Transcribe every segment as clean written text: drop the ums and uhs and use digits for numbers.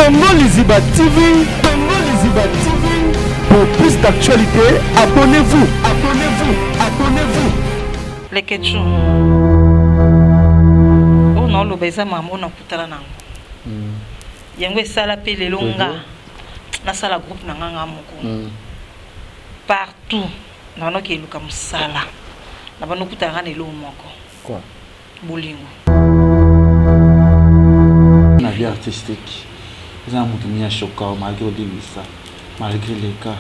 Congo Liziba TV, Congo Liziba TV. Pour plus d'actualités, abonnez-vous, abonnez-vous, abonnez-vous. Leketchou oyo naoloba eza makambo oyo nakutana na yango yango esala mpe lelo nga nasala groupe na nga nga moko partout nabanda eluka mosala nabanda okutana nga na eloko moko. Quoi? Bolingo. Na vie artistique eza na mutu nini a choka yo malgre olimbisa malgre leka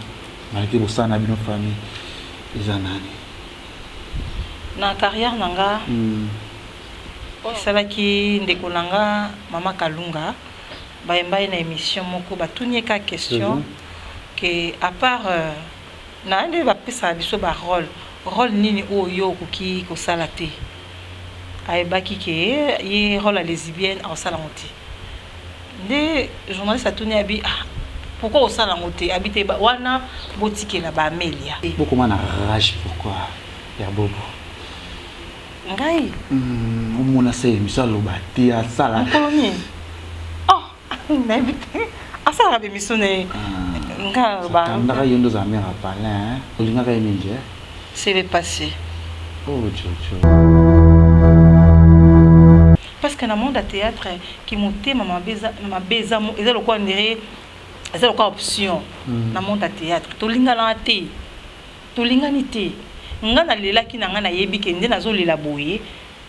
malgre bosala na bino famille eza nani? Na carrière na nga esalaki ndeko na nga mama kalunga bayamba ye na emission moko batuni ye kaka question que à part Na nde ba pesaka biso ba role, role nini oyo yo okoki ko sala te? Ayebaki ke ye role ya lesibienne ako sala yango te. Nde journaliste atuni ye abi ah pourquoi osala yango te? Abi te wana botikela ba Amelia. Bokoma na rage pourquoi ya bobo. Ngai? Omona se emission aloba te asala. Mokolo nini? Oh! Nayebi te asalaka ba emission na ye nga naloba. Kandaka yo nde ozala mère ya palin hein olingaka ye mingi hein. C'est le passe. Oh jojo. Parce que na monde ya theatre ki motema mabe eza mabe eza eza lokola on dirait eza lokola option na monde ya theatre tolinganaka te tolingani te nga nalelaki na nga nayebi ke nde nazolela boye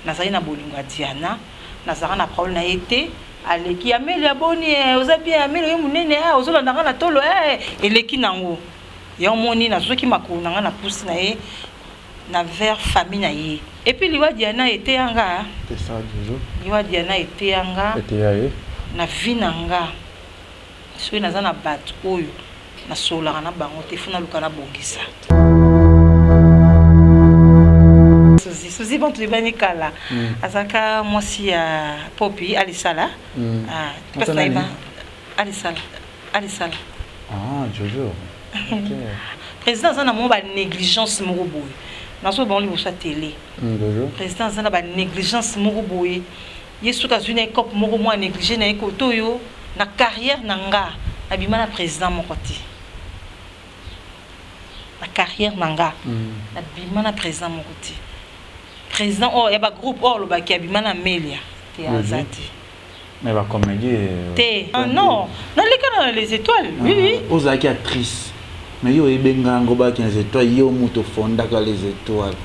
Nazali na bolingo ya Diana, nazalaka na problème na ye te, aleki Amelia boni eh, oza bien Amelia oye munene eh, ozolanda nga na tolo eh, eleki nango ya omoni nazwaki makolo na nga na pusi na ye na vers famille na ye et puis liwa Diana eteya nga liwa Diana eteya nga na vie na nga soki naza na batu oyo Nasololaka na bango te faut naluka nabongisa. Suzy Suzy bon toyebani kala azalaka mwasi ya Popi Alisala ah place nayeba Alisala Alisala. Ah Jojo ok. President aza na mwa ba negligence moko boye nazo bango liboso ya tele. President aza na ba negligence moko boye Ye soki azui naye coop moko mua neglige naye kote oyo na carrière na nga na bima na president moko te na carrière na nga na bima na president moko te president oyo ya ba groupe oyo olobaki abima na Amelia te aza te. Mais ba comedie te non naleka na les etoiles oui oui. Ozalaki actrice mais yo oyebi nga ngo baki na les etoiles yo mutu ofondaka les etoiles.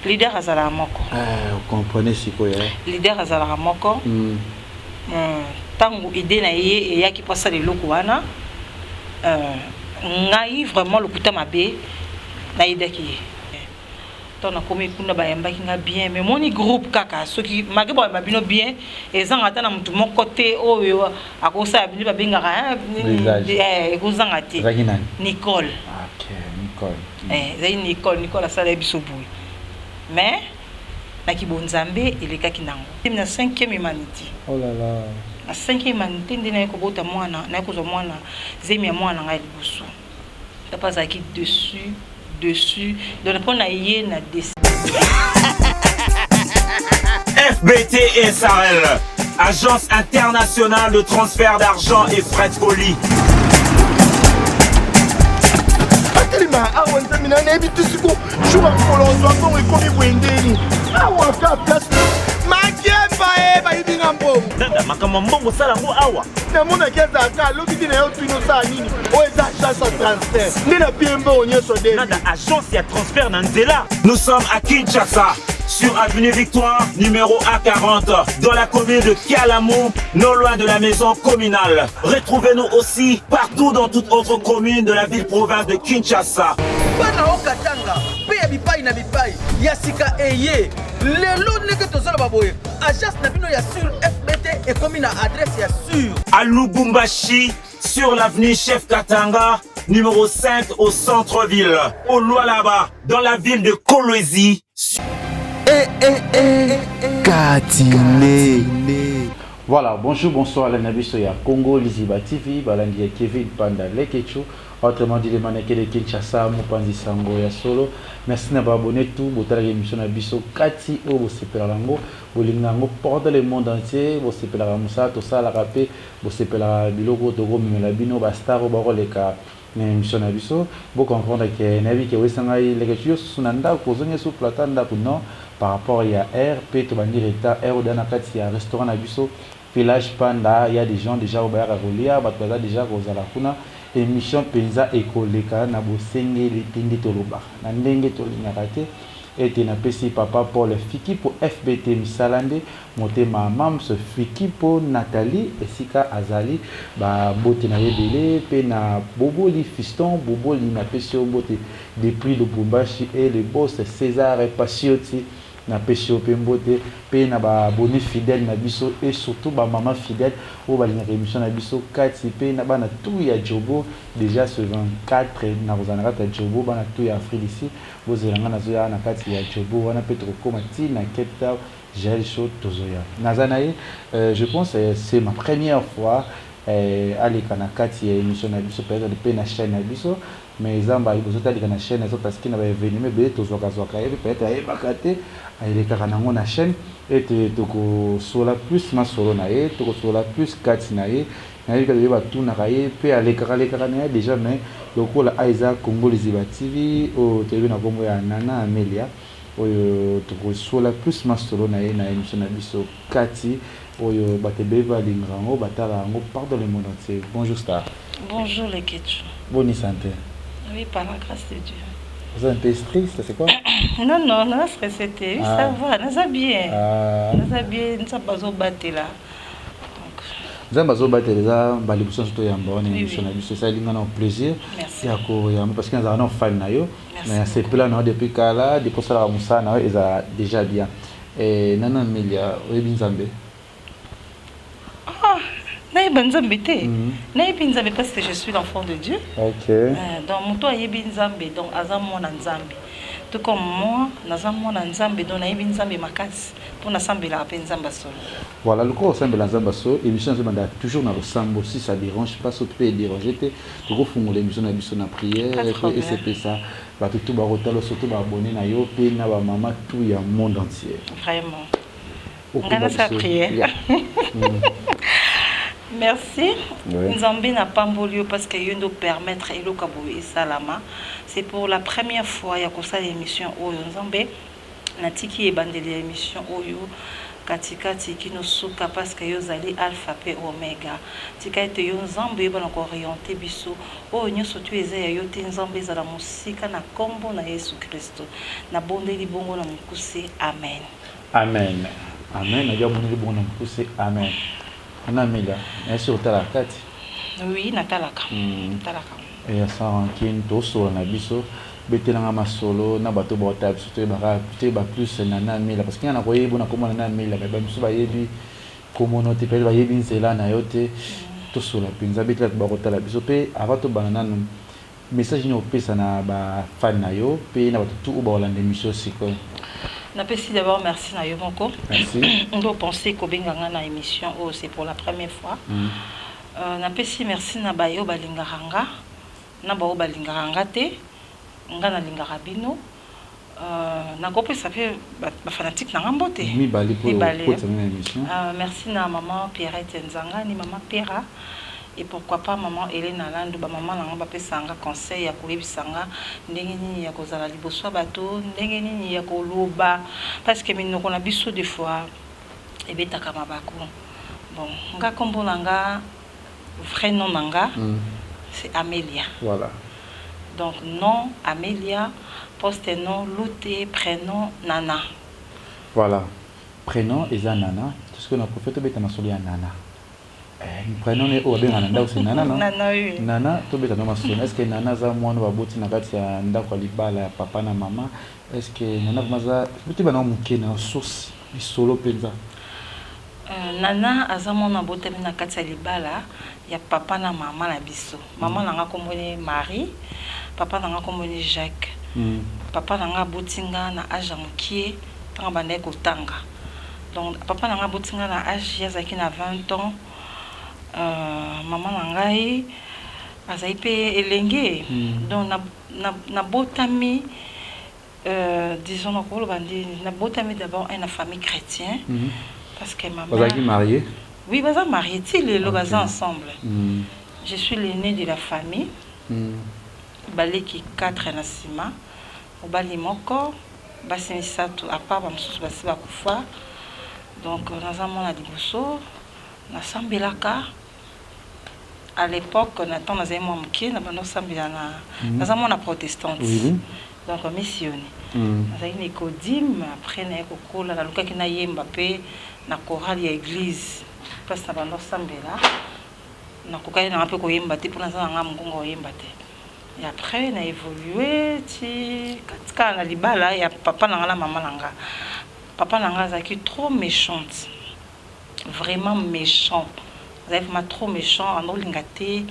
Leader azalaka moko. Eh, o comprenez sikoyo eh. Leader azalaka moko. Tango idee na ye eyaki po asala eloko wana, ngai vraiment lokuta mabe na aidaki ye. Tango nakomi kuna bayambaki nga bien mais omoni groupe kaka soki malgre bayamba bino bien ezanga ata na mutu moko te oyo akosala bino babengaka ekozanga te. Nicole. Okay, Nicole. Eh, ezali Nicole, Nicole asala biso boye. Mais na kibonzambe elekaki nango. Na cinquième humanité. Oh là là. Na cinquième humanité nde naye kobota mwana, naye kozwa mwana, zemi ya mwana na ngai liboso. Papa azalaki dessus, dessus. Donc mpo na ye na dessus. FBT SARL, agence internationale de transfert d'argent et frais de colis. atelema awa nzambe na nayebi te siko jour ya mokolo ozwa mbongo ekomi boye ndeni awa ka place makemba e bayibi nga mbongo Dada, makambo ya mbongo osala yango awa. Namonaki azalaka alobi te na yo tuni osala nini oyo eza agence ya transfert nde na pie mbongo nyonso de Nada, agence ya transfert na nzela. Nous sommes à Kinshasa, sur avenue Victoire, numéro A40, dans la commune de Kalamu, non loin de la maison communale. Retrouvez-nous aussi partout dans toute autre commune de la ville-province de Kinshasa. Bana o Katanga mpe ya bipai na bipai ya sika eye lelo ndenge tozoloba boye agence na bino ya sur fbt ekomi na adresse ya sur À Lubumbashi, sur l'avenue Chef Katanga, numéro 5 au centre-ville. Au Lualaba, dans la ville de Kolwezi. Eh, eh, eh, Katine. Voilà, bonjour, bonsoir, la biso ya Congo, Liziba TV, balandi ya Kevin Panda Lekechu, autrement dit le maneke de Kinshasa, mopanzi sango ya solo. Merci na ba abonné tout, botala émission na biso kati oyo bosepela yango, bolinga yango porte le monde entier, bosepelaka mosala tosalaka mpe bosepelaka biloko tokomemela bino ba star oyo bakoleka na émission na biso. Bocomprendre ke nayebi ke oyesa ngai Lekechu yo susu na ndako, ozongi su plata ndako, non, par rapport ya air mpe tobandi retard air oyo na kati ya restaurant na biso Village Panda. Ya des gens déjà oyo bayaka kolia, bato baza déjà kozala kuna. Émission mpenza ekoleka na bosengeli te, nde tolobaka na ndenge tolingaka te. Ete napesi papa Paul Fiki mpo FBT misala nde motema, mams Fiki mpo Nathalie esika azali, bambote na ye ebele, mpe na Boboli Fiston Boboli, napesi yo mbote depuis Lubumbashi, et le boss César Pasioti, napesi yo mpe mbote, mpe na baabonné fidèle na biso et surtout bamama fidèle oyo balingaka émission na biso kati, mpe na bana tout ya Jobo. Déjà ce 24 nakozala na kati ya Jobo. Bana tout ya Afrique ici, bozela nga, nazoya na kati ya Jobo wana mpe tokokóma ti na Cape Town. Jael Show tozoya, naza na ye. Je pense c'est ma première fois aleka na kati ya émission na biso, peut-être mpe na chaîne na biso, mais eza mbala liboso te aleka na chaîne na biso, parce que na baévénement ebele tozwakazwaka ye mpe, peut-être ayebaka te alekaka nango na chaîne. Ete tokosola plus masolo na ye, tokosola plus kati na ye. Nayebi kaka ye, batunaka ye mpe alekaka alekaka na ye déjà, mais lokola a eza Congo Liziba TV oyo toyebi na nkombo ya Nana Amelia, oyo tokosola plus masolo na ye na émission na biso kati oyo bato ebele balingaka yango, batala yango par dans le monde entier. Bonjour star. Bonjour Lekechu. Boni santé? Oui, par la grâce de Dieu. Vous êtes un peu triste, c'est quoi? Non, non, naza stressé te. Oui, Ah. ça va, naza bien. Ah. Naza bien, Nzambe azobatela. Donc, Nzambe azobatela, eza baliboso nyonso toyamba wana émission na biso. Esali nga na plaisir Merci. ya koyamba, parce que nazala na fan na yo. Merci. Na sepela na yo depuis kala, depuis osalaka mosala na yo, eza déjà bien. Nana Amelia, oyebi Nzambe? Ah, nayeba Nzambe te. Nayebi Nzambe parce que je suis l'enfant de Dieu. Donc moto ayebi Nzambe, donc aza mwana Nzambe. Tout comme moi, naza mwana Nzambe, donc nayebi Nzambe makasi mpo nasambelaka mpe Nzambe asolo. Voilà, lokola osambela Nzambe aso, émission ezobanda toujours na losambo. Si ça dérange pas, soki mpe edérange te, tokofungola émission na biso na prière. Pas de po problème. Esepesa bato tu bakotala, surtout baabonné na yo mpe na bamama tout ya monde entier. Vraiment. Okumba Nga nasala biso. prière. Yeah. Merci. Ouais. Nzambe napamboli yo parce que yo nde opermettre eloko ya boye esalama. C'est pour la première fois ya kosala émission oyo. Nzambe, natiki ebandeli ya émission oyo, katikati kino suka, parce que yo ozali alpha mpe omega. Tika ete yo Nzambe oyebana koorienter biso. Oyo nyonso tu eza ya yo te, Nzambe, ezala mosika na nkombo na Yesu Kristo nabondeli bongo na mokuse, amen. Amen, amen. Nadia abondeli bongo na mokuse, amen. Nana Amelia, nayesi otala kati? Oui, natalaka. Natalaka. Ya sans rancune, tosola na biso, betelanga masolo na bato baotala biso, toyebaka, toyeba plus Nana Amelia, parce que nga na koyebi na komona Nana Amelia, mais bamisu bayebi komono te, peut-être bayebi nzela na yo te. Tosola mpenza, betela bato bakotala biso. Mpe avant tobanda nanu, message nini opesa na bafan na yo mpe na bato tu oyo bakolanda émission sikoyo? Napesi d'abord merci na yo moko. Merci. Nde opense kobenga nga na émission oyo, c'est pour la première fois. Napesi merci na baye oyo balingaka nga, na baoyo balingaka nga te, nga nalingaka bino. Nakopesa mpe bafanatike na nga mbote. Mibale mpo Mibale. okotisa na émission. Merci na maman Pierrette Nzangani, maman Pera, et pourquoi pas maman Hélène Alandu, bamama na nga bapesa nga conseil ya koyebisa nga ndenge nini ya kozala liboso ya bato, ndenge nini ya koloba, parce que minoko na biso des fois ebetaka mabaku. Bon, nga nkombo na nga, vrai nom na nga, c'est Amelia. Donc nom Amelia, poste nom Lute, prénom Nana. Voilà, prénom eza Nana. Tout ce que na préfère, tobeta masolo ya Nana. Prénom ne oyo babengaka na ndako, c'est Nana, non? Nana, oui. Nana, tobeta no masolo. Est ce que Nana aza mwana baboti na kati ya ndako ya libala ya papa na mama? Est ce que Nana vraiment aza toyeba na moke na source lisolo mpenza? Nana aza mwana abotami na kati ya libala ya papa na mama na biso. Mama na nga komboni Marie, papa na nga komboni Jacques. Papa na nga aboti nga na age ya mokie, ntango abandaki kotanga. Donc papa na ngai aboti ngai na age ye azalaki na 20 ans. Mama na ngai azali mpe elenge. Donc nabotami, disons, nakoloba ndeni, nabotami d'abord un na famille chrétien parce que ma Bazalaki mère marié? Oui, baza marié ti lelo. Baza ensemble. Je suis l'aîné de la famille. Baleki 4 na nsima, mobali moko, basi misato, à part bamosusu basi bakufa. Donc naza mwana liboso. Nasambelaka à l'époque, na ntango nazali mwa moke, na banda kosambela na naza mwana protestante. Donc missioni. Nazalaki na Ecodim. Après naye kokola, nalukaki nayemba mpe na chorale ya église place na banda kosambela. Nakokaki nanga mpe koyemba te, mpo naza na nga mongongo koyemba te. Et après na évolue ti kaka na libala ya papa na nga na mama na nga. Papa na nga azalaki trop méchante, vraiment méchant, azalaki vraiment trop méchant. Andolinga te.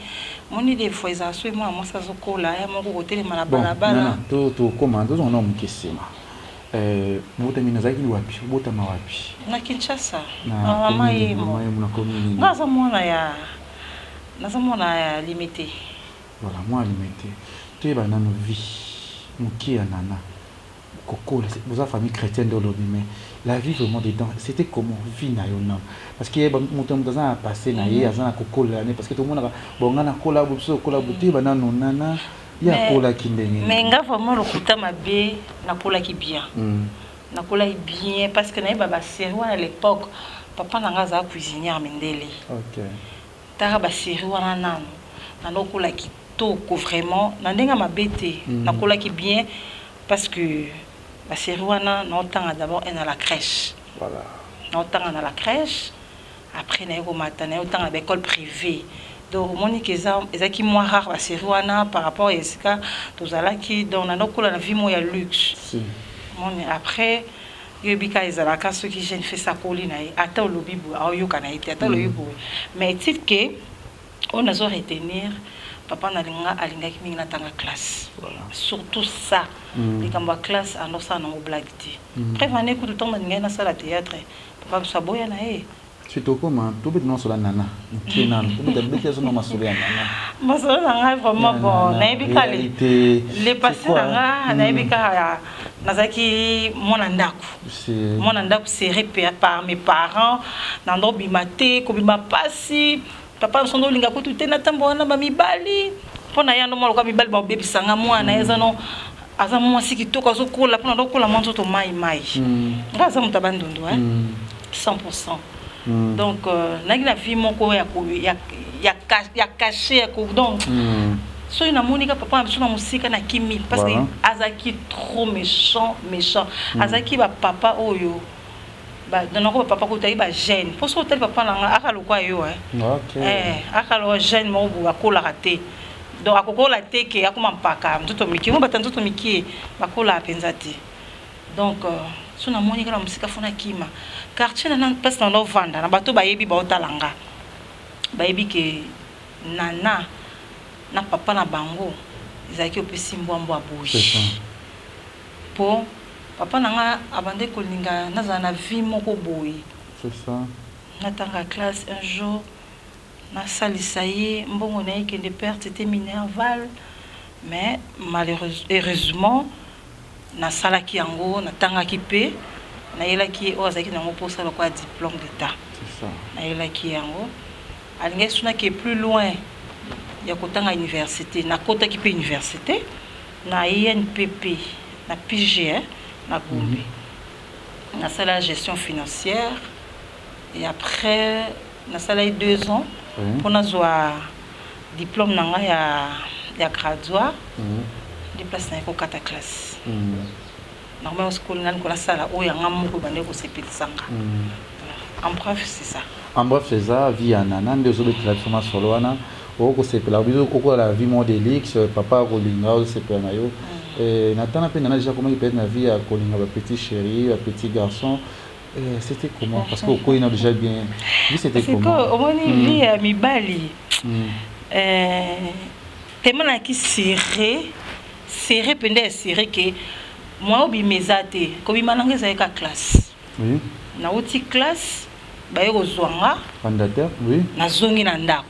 Moni, des fois ezala soki mwana mwasi azokola, ya moko kotelema na balabala. Tokóma, tozonga na moke nsima. Botami, nazalaki wapi? Obotama wapi? Na Kinshasa, na mama Yemo. Na commune? Nga aza mwana ya, naza mwana ya Limete. Voilà, mwana Limete. Toyeba nano vie moke ya Nana kokola. Boza famille chrétienne nde olobi, mais la vie vraiment dedans, c'était comment, vie na yo nano? Parce que moto moto aza na passé na ye, aza na kokolela ne, parce que tomonaka bon, nga nakola bo, biso okola bo. Toyeba nano Nana ye akolaki ndenge. Mais nga vraiment, lokuta mabe, nakolaki bien. Nakolaki bien parce que nayeba basérie wana. À l'époque, papa na nga azala cuisinière mindele. Taka basérie wana nano, nanokola kitoko vraiment, na ndenge ya mabe te. Nakolaki bien parce que basérie wana, naotanga d'abord un à la crèche. Naotanga na la crèche, après naye komata, naye otanga na baécole privée. Donc omoni ke ezalaki mwa rare, basérie wana, par rapport ya esika tozalaki. Donc nanokola na vie moko ya luxe. Moni, après yoyebi kaka ezalaka soki jeune fille akoli na ye, ata olobi boye, aoyoka na ye te, ata olobi boye. Mais est-il ke oyo nazo retenir, papa nalinga, alingaki mingi natanga classe. Surtout ça, likambo ya classe, andosala nango blague te. Preuve ane kutu, ntango nalingai nasala théâtre, papa biso aboya na ye. Si tokóma, tobeta masolo ya Nana moke nano, tobeta beti azo na masolo ya Nana. Masolo na ngai vraiment, bon, nayebi kaka le passé na nga. Nayebi kaka nazalaki mwana ndako, mwana ndako serré par mes parents. Nando obima te, kobima pasi. Papa biso ndo olinga kutu te natambo wana bamibali, mpo na ye ando mwa lokola mibali babebisanga. Mwana eza no, aza mwasi kitoko, azokola mpona azokola mwa nzoto mai mai. Nga aza moto ya Bandundu, 100. Donc nayaki na vie moko ya caché ya donc soki namoni ka papa na biso na mosika, nakimi, parce que azalaki trop méchant, méchant. Azalaki bapapa oyo nako bapapa kutu bagene, mpo soki otali papa na nga, aka lokwa yo, aka lokwa jeune moko boye, akolaka te. Donc akokola te ke akoma mpaka nzoto mike mo, bato ya nzoto mike bakolaka mpenza te. Donc so namoni kaka na mosika, fo nakima quartier na place na naovanda na bato bayebi, baotala nga, bayebi ke Nana na papa na bango ezalaki opesi mbwambwa boye, mpo papa na nga abandi kolinga nazala na vie moko boye. Natanga classe, un jour nasalisa ye mbongo na ye ekende perte te, minerval. Mais malheureusement, heureusement, nasalaki yango, natangaki mpe nayelaki ye oyo azalaki nango mposa lokola diplôme d'état. Nayelaki yango, alingaki sunaki plus loin ya kotanga université. Nakotaki mpe université na INPP, na PG na Gombe. Nasala gestion financière et après nasalaki 2 ans mpo nazwa diplôme na ngai ya graduat. Nde place naye kokata classe. Normalement sikolo nani konasala oyo yanga moko ebandeki kosepelisanga. En bref, c'est ça. En bref, c'est ça, vie ya Nana nde ozobetela biso masolo wana. Okosepela, biso okola vie moko de luxe, papa akolinga, ozosepela na yo. Na tana mpe Nana déjà komaki peut-être na vie ya kolinga bapetit chéri, bapetit garçon. C'était comment? Parce que okoyi na déjà bien vie, c'était comment? Omoni, vie ya mibali, tema nayaki serré, serré mpenza ya serré ke mwa obima eza te. Kobima nanga ezalaki ka classe. Nauti classe, baye kozwa nga. Candidateur, oui. Nazongi na ndako.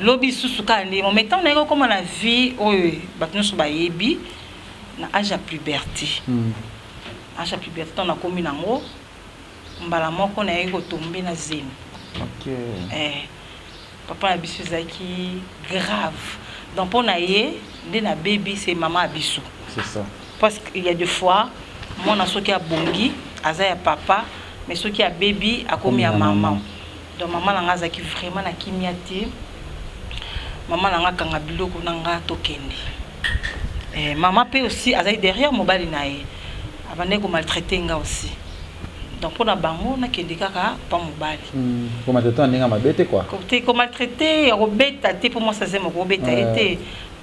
Lobi susu kaka nde mo, mais ntango nayaki kokóma na vie oyo bato nyonso bayebi, na âge ya puberté. Âge ya puberté, ntango nakomi nango, mbala moko nayaki kotombe na zemi. Eh, papa na biso ezalaki grave. Donc mpo na ye nde nabebi, c'est mama ya biso. C'est ça. Parce qu'il y a des fois, mwana soki abongi aza ya papa, mais soki abebi akomi ya mama. Donc mama na nga azalaki vraiment na kimia te. Mama na nga akanga biloko na nga, tokende. Eh, mama mpe aussi azali derrière mobali na ye, abandaki komaltraite nga aussi. Donc mpo na bango, nakende kaka pa mobali. Komaltraite na ndenge mabe te, quoi. Te, komaltraite ya kobeta te, mpo mwasi aze moko kobeta ye te.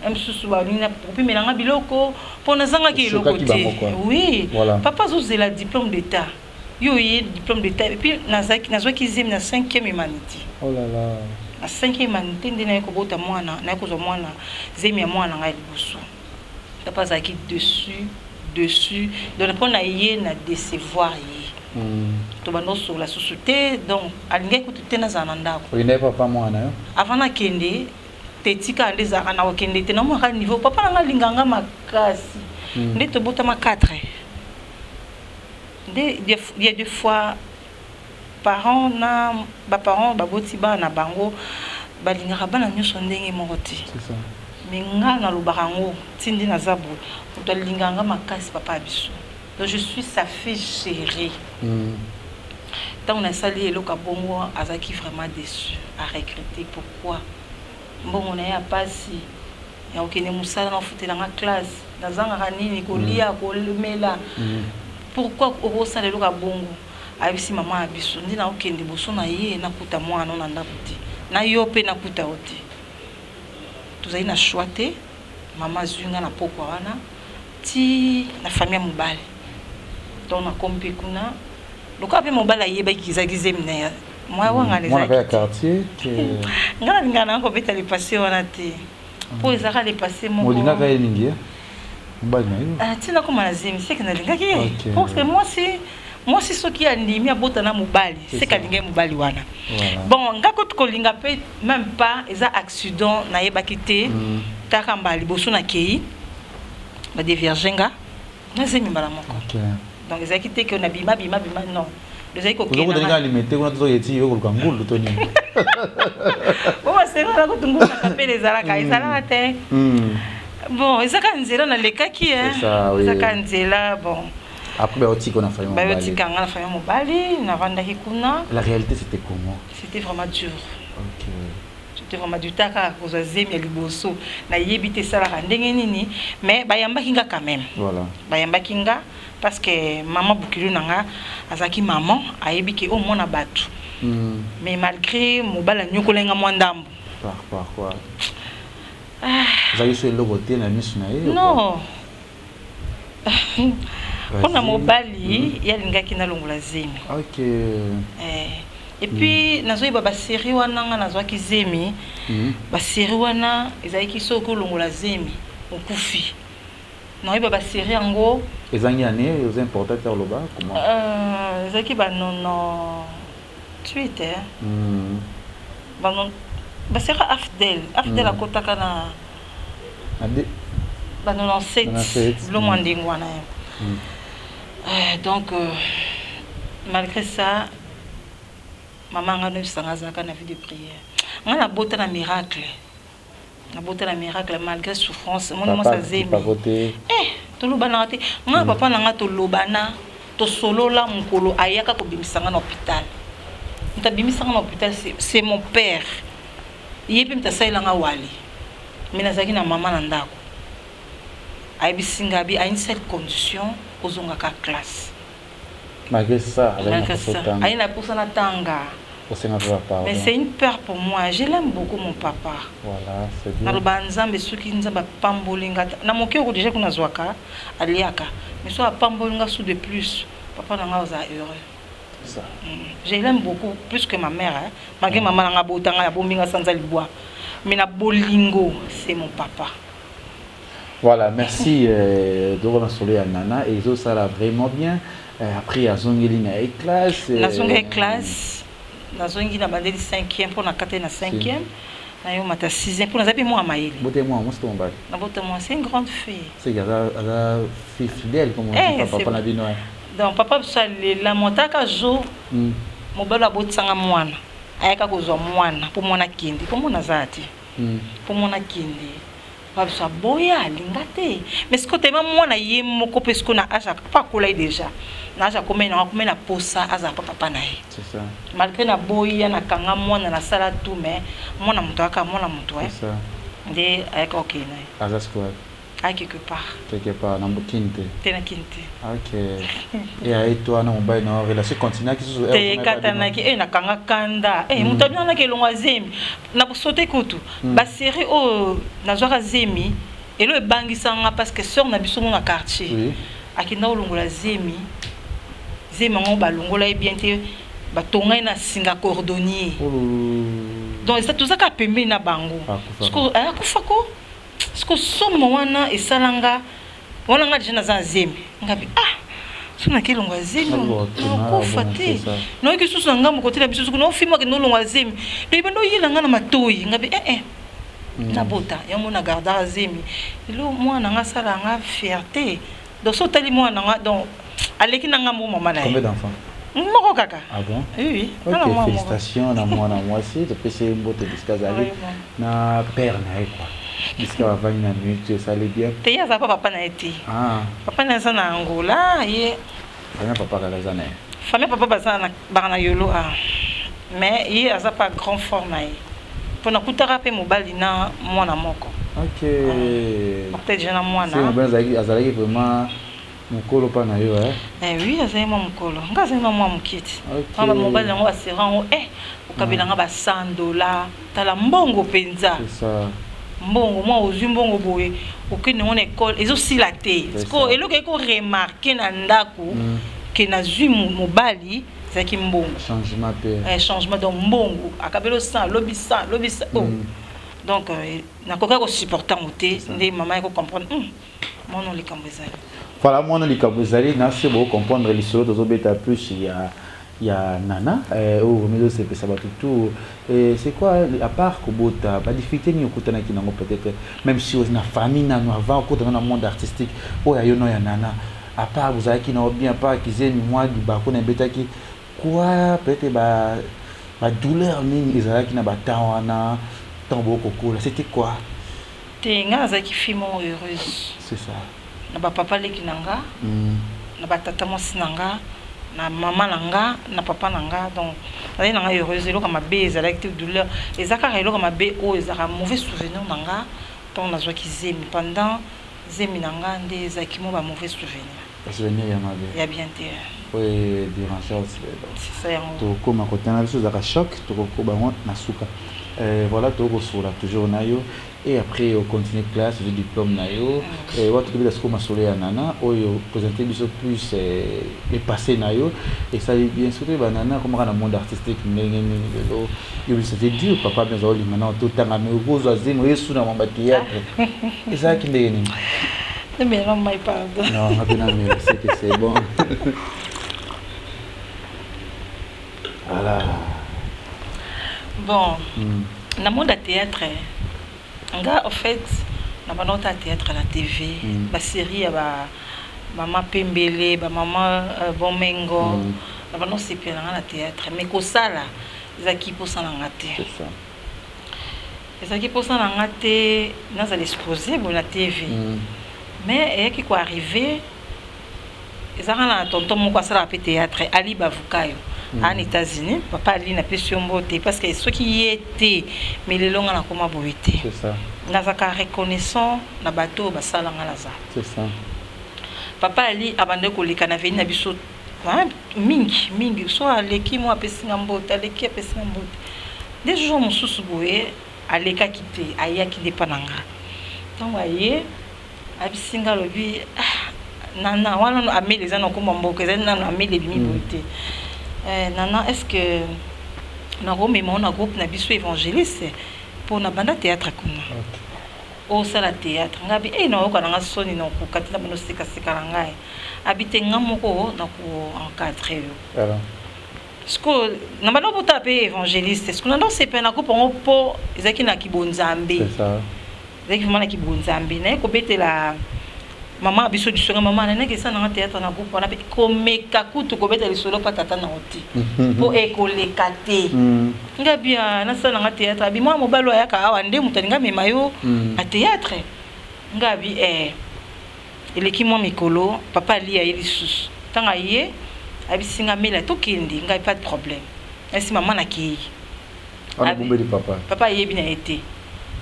Mosusu banini, kopimelanga biloko mpo nazangaki eloko te. Oui, papa azozela diplôme d'état, yo oye diplôme d'état. Et puis nazwaki zemi na cinquième humanité. Oh là là. Na cinquième humanité nde naye kobota mwana, naye kozwa mwana, zemi ya mwana na ngai liboso. Papa azalaki dessus dessus. Donc mpo na ye na décevoir ye, tobanda osola susu te. Donc alingaki kutu te nazala na ndako. Okendaki papa mwana yo? Avant nakende te, tika nde ezalaka na kokende te, namonaka niveau papa na nga alinganga makasi. Nde tobotama 4 nde il y a deux fois, parents na baparents baboti bana na bango, balingaka bana nyonso ndenge moko te. Mais nga nalobaka yango nti nde naza boye, moto alingaka nga makasi, papa ya biso. Donc je suis sa fille chérie. Ntango nasali eloko ya bongo, azalaki vraiment déçu, aregretté. Pourquoi mbongo na ye ya pasi ya kokende mosala, na kofutelanga classe, nazangaka nini kolia, komela, pourquoi okosala eloko ya bongo? Ayebisi mama ya biso nde naokende boso na ye, nakuta mwana na ndako te, na yo mpe nakuta yo te. Tozali na choix te. Mama azwi nga na pokwa wana ti na famille ya mobali. Donc nakomi mpe kuna, lokola mpe mobali ayebaki ezalaki zemi na ye, mwa wangana. Ezalaki nga nalingaka nanga kobeta le passé wana te, mpo ezalaka le passé moko. Olingaka ye mingi, mobali na yo? Ntina koma na zemi, seke nalingaki ye, parce que mwasi soki andimi abota na mobali, seke alingi ye mobali wana. Bon, nga kutu kolinga mpe même pas, eza accident, nayebaki te. Taka mbala liboso nakei, badévierge nga na zemi mbala moko. Donc ezalaki te ke nabima bima bima, non. Ezalaki kokende limete kuna, tozoketi yo koluka ngulu to nini? Po basengana kutu ngulu na kapele, ezalaka te. Bon, ezaka nzela nalekaki, ezaka nzela. Bon. Après bayotika na famille? Bayotika nga na famille mobali, navandaki kuna. La réalité, c'était comment? C'était vraiment dur. C'était vraiment dur. Taka kozwa zemi ya liboso, nayebi te esalaka ndenge nini, mais bayambaki nga quand même. Bayambaki nga parce que mama bokilo na nga azalaki mama, ayebi ke oyo mwana bato. Mais malgré mobali anyokolai nga mwa ndambo. Par quoi? Ezalaki so eloko te na miso na ye? Non, mpona mobali ye alingaki nalongola zemi. Et puis nazoyeba basérie wana, nga nazwaki zemi, basérie wana ezalaki soki olongola zemi, okufi. Naoyeba basérie yango. Ezangi année, eza important te oloba comment. Ezalaki ba 98. Basérie AFDL, AFDL akotaka na ba 97, biloko mwa ndenge wana. Donc malgré ça, mama nga noyebisanga azalaka na vie de prière. Nga nabota na miracle, nabota na miracle malgré souffrance. Omoni mwasi azemi, eh, tolobanaka te nga papa na nga, tolobana, tosolola. Mokolo ayaka kobimisa nga na hôpital, moto abimisanga na hôpital, c'est mon père. Ye mpe moto asalelanga wali, mais nazalaki na mama na ndako. Ayebisi nga bi à une seule condition: ozongaka classe. Malgré ça? Malgré ça, aye na posa na tanga. Mais c'est une peur pour moi, je l'aime beaucoup, mon papa. Voilà, c'est bien. Naloba Nzambe, soki Nzambe apamboli nga na moke oko déjà kuna zwaka aliaka, mais so apamboli nga su de plus, papa na nga oza heureux. Ça. Je l'aime beaucoup plus que ma mère, hein. Malgré maman na nga botanga ya bominga sanza libwa, mais na bolingo, c'est mon papa. Voilà, merci. Doro Masolo ya Nana et ça vraiment bien. Après azongeli na ye classe. Nazongeli classe, nazongi na bandeli 5e, mpo nakateli na 5e, nayomata 6e, mpo naza mpe mwa mayele. Bote mwa mwasi to mobali? Nabota mwa, c'est une grande fille. C'est que aza fille fidèle, comme on dit, papa na bino. Donc papa biso alela motaka jour mobali abotisanga mwana, ayaka kozwa mwana mpo mwana akende, mpo mwana aza te, mpo mwana akende. Papa biso aboya, alinga te, mais sikoyo tema mwana ye moko mpe sikoyo na age mpo akola ye déjà, na age akomai nango, akomai na posa azala mpa papa na ye. C'est ça. Malgré naboyi ya nakanga mwana, nasala tout, mais mwana moto ayaka mwana moto C'est ça. Nde ayaka kokende na ye. Aza sikoyo? Aya quelque part. Quelque part na Kini te? Te, na Kini te. Ok, e aye to wana mobali na relation continuaki susu? Te, ekatanaki. E nakanga kanda e moto abinanaki elongo azemi na sote kutu basérie oyo nazwaka zemi. Elo ebangisanga parce que sœur na biso mo na quartier akenda kolongola zemi. Zemi yango balongola ye bien te, batonga ye na singa cordonnier. Donc eza toza kaka pembeni na bango. Akufa ko. Siko somo wana esalanga wana, nga déjà naza na zemi, ngabi ah, so naki elongo ya zemi, nakokufa te. Nayoki susu na ngambo kote na biso, soki naofilme akende olongo ya zemi, donc ebanda oyela nga na matoi. Ngabi eh eh, nabota yango na gardaka zemi. Lelo mwana nga asala nga fierté. Donc so otali mwana nga, donc aleki na ngambo mama na ye. Combien d'enfants? Moko kaka. Ah bon? Oui. Ok, félicitations na mwana mwasi. Topesi ye mbote bisika azali na père na ye, quoi, bisika bavandi na minute esali bien. Te, ye aza pa papa na ye te. Papa na ye aza na Angola, ye. Famille papa kaka eza na ye? Famille papa baza baka na Yolo a, mais ye aza pa grand fort na ye, mpo nakutaka mpe mobali na mwana moko. Ok. Peut-être déjà na mwana. Mobali azalaki vraiment mokolo mpa na yo? Eh oui, azali mwa mokolo, nga azali mwa mwa moke ti. Mobali yango basera yango okabelanga ba 100 $. Tala mbongo mpenza, mbongo mwa ozwi mbongo boye, okende ngo na ekole, ezosila te. Siko eloko eyaki koremarquer na ndako ke nazwi mobali ezalaki mbongo. Changement mpe. Changement, donc mbongo akabeli 100, alobi 100, alobi 100. Oh, donc nakokaki kosupporter yango te. Nde mama yaki kocomprendre mwana likambo ezali. Voilà, mwana likambo ezali na se. Bocomprendre lisolo tozobeta plus ya Nana oyo vraiment ezosepesa bato tout. C'est quoi, à part kobota, badifficulté nini okutanaki nango, peut-être même si na famille nano avant okotana na monde artistique oyo ya yo no ya Nana? À part bozalaki nango bien, à part kizemi mwa libako na ebetaki quoi, peut-être ba badouleur nini ezalaki na batemps wana ntango bokokola? C'était quoi? Te, ngai nazalaki fille moko heureuse. C'est ça. Na bapapa leki na nga, na batata mwasi na nga, na mama na nga, na papa na nga. Donc nazali na nga heureuse. Eloko mabe ezalaki te. Douleur eza kaka eloko mabe oyo ezalaka mauvais souvenir na nga ntango nazwaki zemi. Pendant zemi na nga nde ezalaki mo ba mauvais souvenir. Souvenir ya mabe. Ya bien te. Oyo déranger aussi lelo. C'est ça, yango. Tokóma kotanga biso ezalaka choc, tokokoba yango na suka. Voilà, tokosola toujours na yo et après ocontinue classe, ozwi diplôme na yo. Wa tokobeta sikoyo masolo ya Nana oyo présente biso plus le passé na yo. Esali bien surtout banana akomaka na monde artistique ndenge nini lelo yo? C'était dur, papa bien aza olinga na totanga, mais okozwa zemi oyesu na mamba théâtre, ezalaki ndenge nini? Namela mai, pardon. Non, nga mpe namela, c'est que c'est bon. Voilà. Bon, na monde ya théâtre, nga en fait na banda kotala théâtre na TV, basérie ya ba mama Pembele, bamama Bomengo. Na banda kosepela na nga na théâtre, mais kosala ezalaki mposa na nga te. C'est ça. Ezalaki mposa na nga te nazala exposé boye na TV. Mais eyaki koarriver, ezalaka na tonton moko asalaka mpe théâtre, Ali Bavukayo, aa na États-Unis. Papa Ali, napesi yo mbote, parce que soki ye te, mais lelo nga nakoma boye te. C'est ça. Nazalaka reconnaissant na bato oyo basala nga naza. C'est ça. Papa Ali abandaki koleka na veni na biso mingi mingi. So aleki mo, apesi nga mbote, aleki, apesi nga mbote. Nde jour mosusu boye alekaki te, ayaki nde mpa na nga. Ntango aye, ayebisi nga, alobi: "Ah, Nana." Wana nano Amele eza na komba mboka, ezali nano Amele ebimi boye te. "Nana, est ce que nakomema o na groupe na biso évangéliste, mpo na banda théâtre kuna?" Osala théâtre? Ngai abi e naoyoka na nga soni, nakoka te, na bino sekaseka na ngai. Abi te, nga moko nako encadre yo. Sikoyo na banda obotala mpe évangéliste, sikoyo nanda osepela na groupe yango mpo ezalaki na kibonzambe. Ezalaki vraiment na kibonzambe. Naye kobetela mama ya biso lisolo: "Mama, nanaki esala nanga théâtre na groupe wana." Mpe komeka kutu kobeta lisolo mpa tata na yo te, mpo ekoleka te. Nga bia nasala nanga théâtre. Abi mwana mobali oyo ayaka awa nde moto alinga amema yo na théâtre. Nga abi eh. Eleki mwa mikolo, papa alia ye lisusu. Ntango aye, ayebisi nga: "Mela, tokende." Ngai: "Pas de problème." Ayebisi mama, nakei. Papa? Papa ayebi na ye te,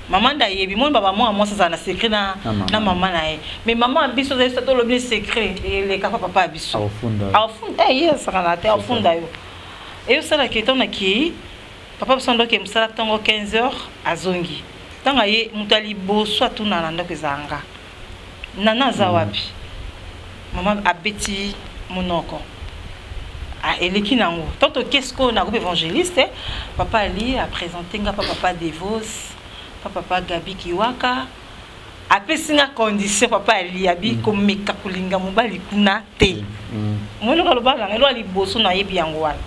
mama nde ayebi. Moni baba mwana mwasi azala na secret na mama na ye, mais mama ya biso azali soki olobi secret, eleka pa papa ya biso. Afunda. Ye asakana te, afunda yo. Eyosalaki ntango nakei, papa biso ndoke mosala ntongo 15 heures, azongi. Ntango aye, moto ya liboso atuna na ndako ezala nga: "Nana aza wapi?" Mama abeti monoko. Eleki nango ntango toke sikoyo na groupe évangéliste. Papa ali aprésente nga pa papa Devos, pa papa Gabi Kiwaka. Apesi nga condition, papa ali abi komeka kolinga mobali kuna te. Moloko aloba nanga eloko ya liboso nayebi yango wana.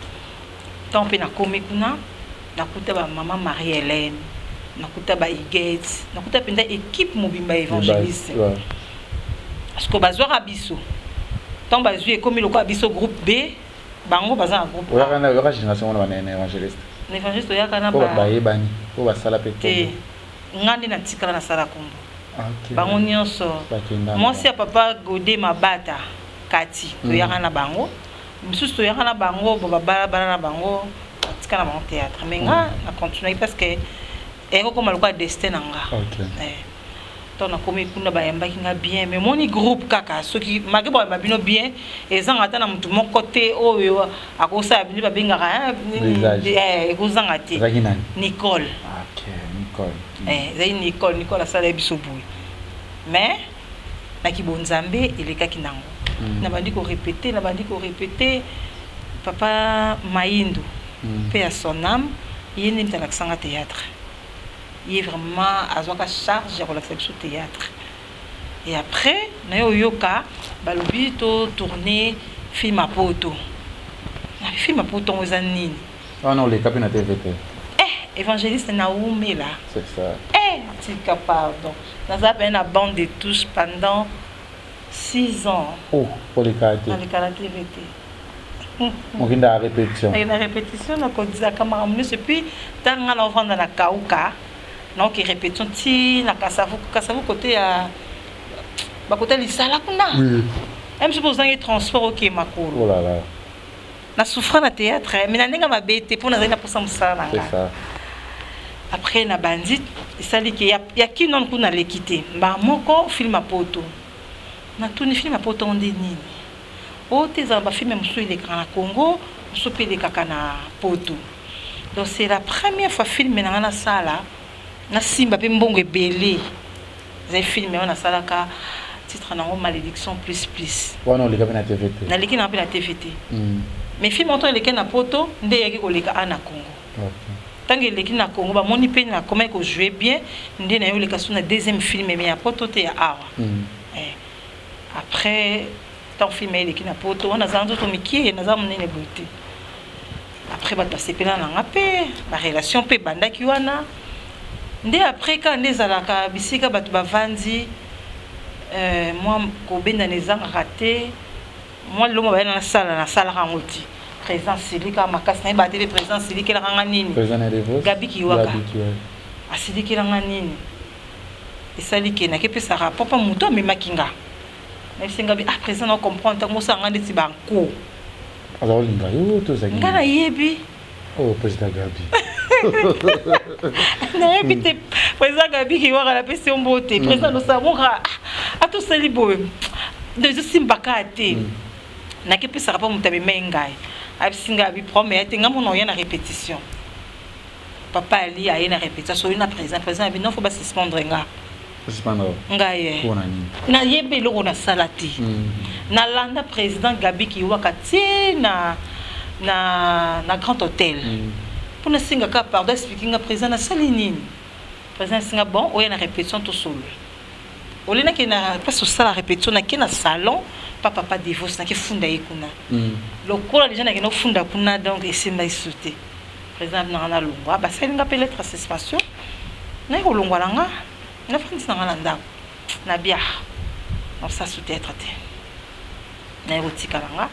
Ntango mpe nakomi kuna, nakuta bamama Marie Hélène, nakuta baiget, nakuta mpenza équipe mobimba évangéliste, parce que bazwaka biso. Ntango bazwi, ekomi lokola biso groupe B, bango baza na groupe. Oyaka génération wana bana na évangéliste? Na évangéliste oyaka na bayebani oyo basala mpe? Te, nga nde natikala nasala kombo. Bango nyonso, mwasi ya papa Gode Mabata kati, toyaka na bango. Misusu toyaka na bango bo babalabala na bango, batika na bango théâtre, mais nga na continuaki parce que ekokoma lokola destin na nga. Ntango nakomi kuna, bayambaki nga bien, mais moni groupe kaka soki malgré bayamba bino bien, ezanga ata na motu moko te oyo akosala bino babengaka, ekozanga te. Nicole. Ezali Nicole. Nicole asala biso boye, mais naki bonzambe elekaki nango. Nabandi korépéter, nabandi korépéter. Papa Maindu, mpe ya son âme, ye nde moto alakisanga théâtre. Ye vraiment azwaka charge ya kolakisa biso théâtre. Et après naye oyoka balobi totourne film ya poto. Film ya poto yango eza nini? Wana oleka mpe na TV te? Eh, évangéliste naumela. C'est ça. Eh, tika, pardon, naza pene na bande de touche pendant 6 ans. Oh, oleka te? Naleka na TV te. Okenda ya répétition? Na répétition, nakodisaka makambo nyonso. Et puis ntango nga naovanda na Kauka, naoke répétition ti na Kasavu. Kasavu kote ya bakote lisala kuna, ye mosusu mpo ozangi transport, oke makolo. Oh là là. Na souffra na théâtre, mais na ndenge mabe te, mpo nazali na mposa mosala na nga. Après na bandi esali ke ya kino kuna naleki te. Mbala moko film ya poto. Natuni: "Film ya poto nde nini?" Oyo te, ezala bafilm mosusu elekaka na Congo, mosusu mpe elekaka na poto. Donc c'est la première fois film na nga nasala, nasimba mpe mbongo ebele. Ezali film oyo nasalaka, titre nango Malédiction plus plus. Wana oleka mpe na TV te? Naleki na mpe na TV te, mais film oto eleki na poto nde eyaki koleka a na Congo. Ntango eleki na Congo, bamoni mpe na koma ekojouer bien, nde naye oleka so na deuxième film, mais ya poto te, ya awa. Après ntango film eleki na poto wana, naza nzoto mikie, naza monene boye te. Après bato basepela na nga mpe barelation mpe ebandaki wana nde. Après kaka nde ezalaka bisika bato bavandi, mwa kobendana ezangaka te. Mwa lelo mo bayena nasala, nasalaka yango ti président silika makasi. Nayeba te mpe président asilikelaka nga nini. Gabi Kiwaka asilikelanga nini. Esali ke nakepesa rapport mpa moto amemaki nga. Nayebisi nga bi: "Ah président, na comprendre ntango mosala nga ndeti banko." Aza kolinga yo to ozalaki? Nga nayebi. Oh, président Gabi. Nayebi te. Président Gabi Kiwaka, napesi yo mbote président. Nosala moka atosali boye, ezosimbaka te. Nakepesaka mpo moto amemai ngai, ayebisi ngai abi problème ya te. Ngai mona oya na répétition, papa ali aye na répétition, soyi na président. Président abi non, faut basuspendre nga. Ngai ye nayebi eloko nasala te. Nalanda président Gabi Kiwaka tie na Grand Hôtel mpo nasengaka pardon. Explique nga: "Président, nasali nini?" Président asinga bon oya na répétition tosolola. Olie nakende na place tosala répétition, nake na salon pa papa Devos, nake funda ye kuna. Lokola déjà nakende ofunda kuna, donc esimba lisusu te. Président nanga nalongwa, basali nga mpe lettre ya suspension, naye kolongwa na nga, nafandisi na nga na ndako na bia nosala théâtre te, naye kotika na nga.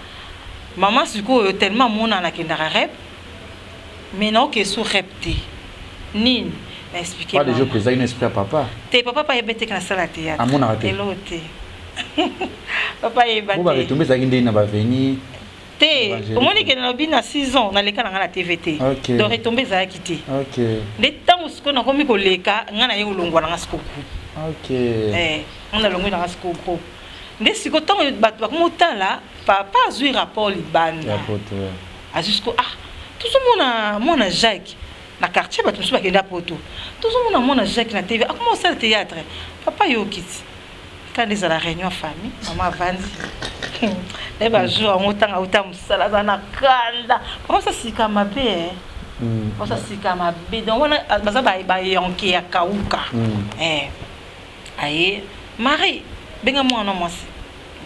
Mama sikoyo tellement amona nakendaka rep, mais naoke so rep te nini na expliquer. Pas déjà président une esprit à papa. Te, papa pa yeba te ke nasala théâtre. Amonaka te. Eloko te, papa yeba Bo te. Baretombe ezalaki ndenge na baveni. Te. Évangélique. Omoni ke nalobi na 6 ans naleka na nga na TV te. Donc retombe ezalaki te. Nde ntango sikoyo nakomi koleka, nga na ye kolongwa na nga sikoyo groupe. Eh, nga nalongwi na nga sikoyo groupe. Nde sikoyo ntango bato bakomi otala, papa azwi rapport libanda. Ya poto, ouais. Azwi sikoyo, ah, tozomona mwana Jacques na quartier, bato mosusu bakenda poto, tozomona mwana Jacques na TV, akoma kosala théâtre. Papa yoki ti kanda, ezala réunion ya famille, mama avandi naye bajour yango, ntango auta mosala, aza na kanda. Papa sa sika mabe, eh. Papa sa sika mabe, donc wana baza bayanke ya kauka. Eh. Aye Marie benga mwana mwasi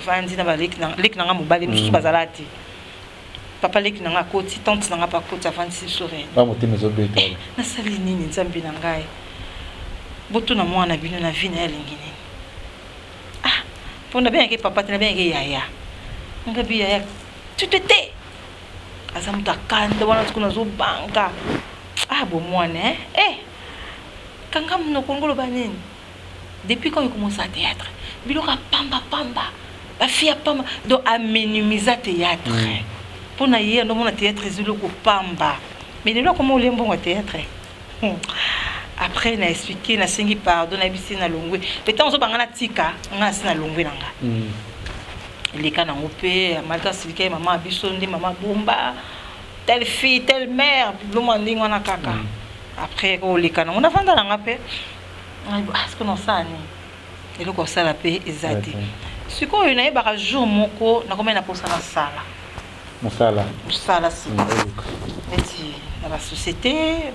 vandi na baleki na leki na nga mobali mosusu bazala te. Papa leki na nga akoti, tante na nga mpe akoti, avandisi biso réunion. Ba motema ezobeta. Nasali nini, nzambe na ngai? Botuna mwana bino na vie na ye alingi nini. Ah, mpo nabengaki papa te, nabengaki yaya ngabi yaya tute te, aza moto akanda wana. Siko nazobanga, ah, bomwana, eh? Eh, kanga monoko, ngoloba nini? Depuis quand ekomosa théâtre, biloko ya pamba pamba, bafille ya pamba? Donc aminimisa théâtre mpo na ye, andomona théâtre eza eloko pamba, mais lelo akoma olia mbongo ya théâtre. Après na expliqué, nasengi pardon, nayebisi na longwe mpe ntango ozobanga natika nga asi na longwe na nga. Eleka nango mpe malgré asilika ye, mama ya biso nde mama bomba telle fille, telle mère, biloko ndenge wana kaka. Après koleka nango, navanda na nga mpe, siko nasala nini? Eloko osala mpe eza te. Sikoyo nayebaka jour moko nakomai na posa nasala mosala. Mosala sika neti na basociété,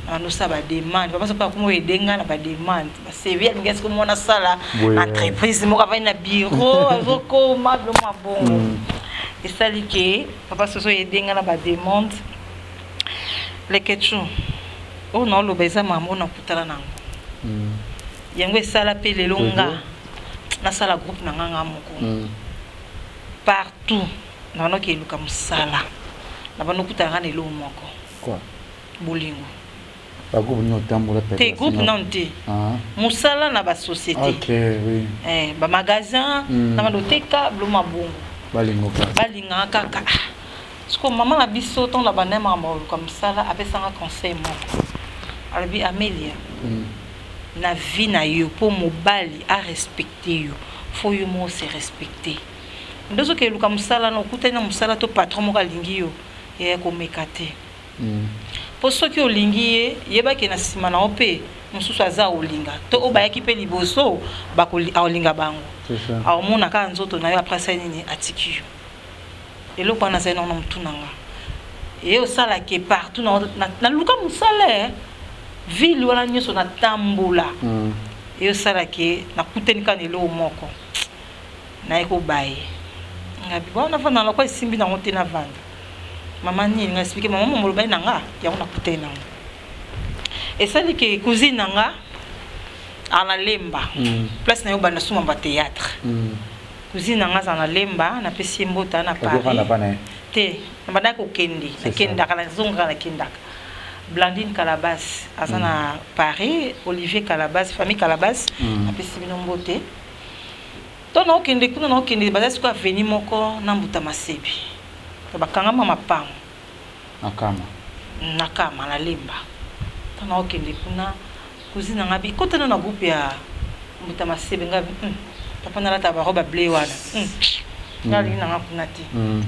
nanosala bademande. Papa soki akoma oyedenga na bademande, baCV, alingi siko mwana asala entreprise moko, avandi na bureau, azokoma biloko ya bongo. Esali ke papa soso oyedenga na bademande. Leketu oyo naoloba eza mama oyo nakutana nango, yango esala mpe lelo nga nasala groupe na nga, nga moko. Partout na banoki eluka mosala, na bano okutana nga na eloko moko. Quoi? Bolingo. Bagroupe nini otambola? Te, groupe nano te, mosala na basociété. Ok, oui. Eh, bamagasin na bando oteka biloko mabongo. Balingo kaka. Balingaka kaka. Siko mama na biso, ntango na banda makambo koluka mosala, apesanga conseil moko, alobi: "Amelia, na vie na yo, mpo mobali arespecte yo, faut yo moko se respecte. Nde ozoki eluka mosala na okutani na mosala to patron moko alingi yo, eya komeka te, mpo soki olingi ye, yebaki na nsima na yo mpe mosusu aza olinga to oyo bayaki mpe liboso aolinga bango, aomona kaka nzoto na yo, après asali nini? Atiki yo." Eloko wana azali nango na motu na nga, eye osalake partout naluka mosala, ville wana nyonso natambola, eye osalake nakutani kaka na eloko moko, naye kobaye ngabi bon, navanda na lokwa esimbi nango te. Navanda, mama nini nga explique, mama momolobai na nga yango nakutani nango, esali ke cousine na nga ana Lemba, place na yo banda suma ba théâtre. Cousine na nga aza na Lemba, napesi ye mbota na Paris te, nabandaki kokende, nakendaka, nazongaka, nakendaka. Blandine Calabas aza na Paris, Olivier Calabas, famille Calabas, napesi bino mbote. To naokende kuna, naokende, baza sikoyo avenue moko na Mbuta Masebi, bakangama mapango. Na Kama. Na Kama, na Lemba. To naokende kuna, cousine na nga bi kotana na groupe ya Mbuta Masebe. Nga bi papa, nalata barobe bleu wana, nga alingi nanga kuna te.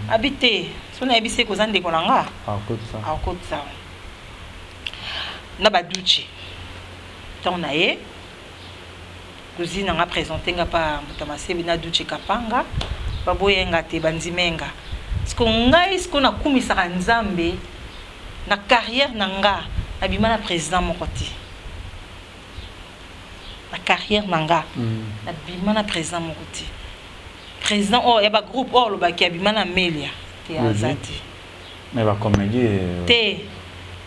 Abi te, so nayebisi ye koza ndeko na nga, akotisa na baduche. Ntango na ye, cousine na nga présente nga pa Mbuta Masebe na Duche Kapanga, baboyenga te, bandimenga. Siko ngai siko nakumisaka Nzambe na carrière na nga, nabima na président moko te. carrière na nga, nabima na président moko te. Président oyo ya bagroupe oyo olobaki abima na Amelia te, aza te. Mais bacomédie? Te,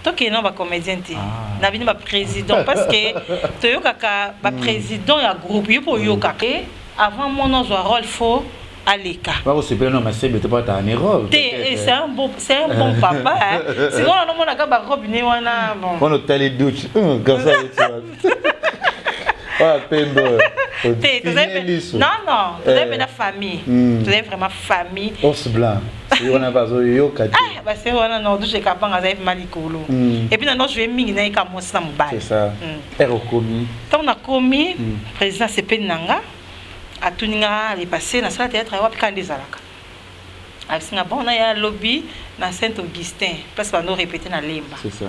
tokende na bacomédien te. Ah. Na bino baprésident, parce que toyokaka baprésident ya groupe, yo mpo oyokaka avant mwana ozwa rôle, faut aleka. Bakosepela na Masebe te, po ataka ni rôle. Te, eh, c'est un bon papa, hein. Sinon naomonaka barobe ne wana, bon. Wana otali douche garçon oyo pembe. Te, tozali, non, tozali mpe na famille. Tozali vraiment famille. Ours blanc wana bazoyoka te. Ah, baseri wana no douche ekapanga azali vraiment likolo. Et puis nano joue mingi nayeka mwasi na mobali. C'est ça. Ere okomi? Ntango nakomi, président asepeli na nga, atuni nga lepasse nasala théâtre wapi, kaka nde ezalaka. Ayebisi nga bon, naya lobi na Saint Augustin, place bando répété na Lemba. C'est ça,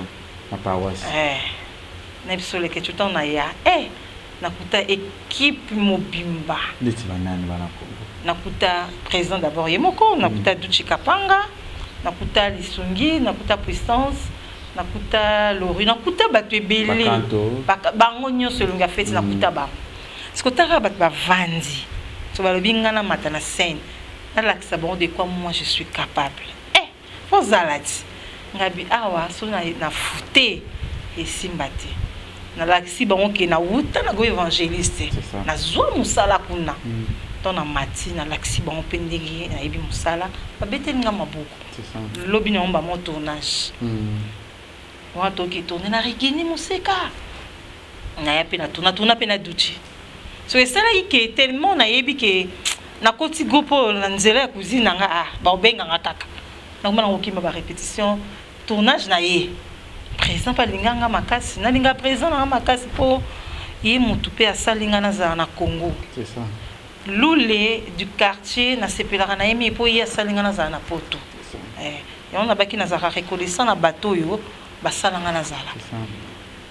na paroisse. Eh, na biso leke ntango naya, eh, nakuta équipe mobimba. Neti banani bana Kongo? Nakuta président d'abord ye moko, nakuta Duchi Kapanga, nakuta Lisungi, nakuta Puissance, nakuta Lori, nakuta bato ebele. Bakanto. Bango nyonso elongi ya feti, nakuta bango. Siko taka bato bavandi, so balobi nga namata na scène, nalakisa bango de quoi moi je suis capable. Eh, fozala ti ngabi awa so na fute esimba te, nalakisi bango ke nawuta na go évangéliste. C'est ça. Nazwa mosala kuna to na mati, nalakisi bango mpe ndenge nayebi mosala, babeteli nga maboko. C'est ça. Lobi nango bamo tournage wana, toki tourne na Rigini Moseka, naya mpe na tourna, tourna mpe na Duchi. So esalaki ke tellement nayebi ke nakoti groupe oyo na nzela ya cousine na nga, ah, baobenganga kaka, nakoma na kokima barépétition, tournage na ye. Président mpe alinga nga makasi, nalinga président na nga makasi mpo ye motu mpe asali nga nazala na Congo. C'est ça. Lule du quartier, nasepelaka na ye mingi mpo ye asali nga nazala na Poto. C'est ça. Eh, yango nabaki nazalaka reconnaissant na bato oyo basala nga nazala. C'est ça.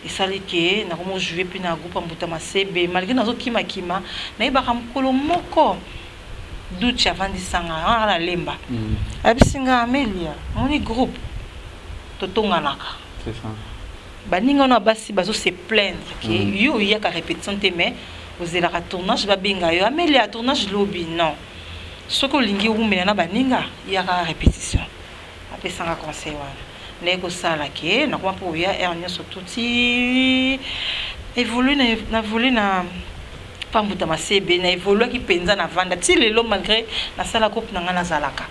Esali ke nakomi ojouer mpe na groupe ya Mbuta Masebe, malgré nazokimakima. Nayebaka mokolo moko Duchi avandisanga wana na Lemba, ayebisi nga: "Amelia, moni groupe totonganaka." C'est ça. Baninga wana basi bazo se plaindre ke yo oyaka répétition te, mais ozelaka tournage, babenga yo: "Amelia, tournage lobi." Non, soki olingi owumela na baninga, yaka répétition. Apesanga conseil wana, naye kosala ke nakoma mpo oya heure nyonso tuti évolue na évolue na pambuta Masebe, na évoluaki mpenza na vanda ti lelo, malgré nasala groupe na nga, nazalaka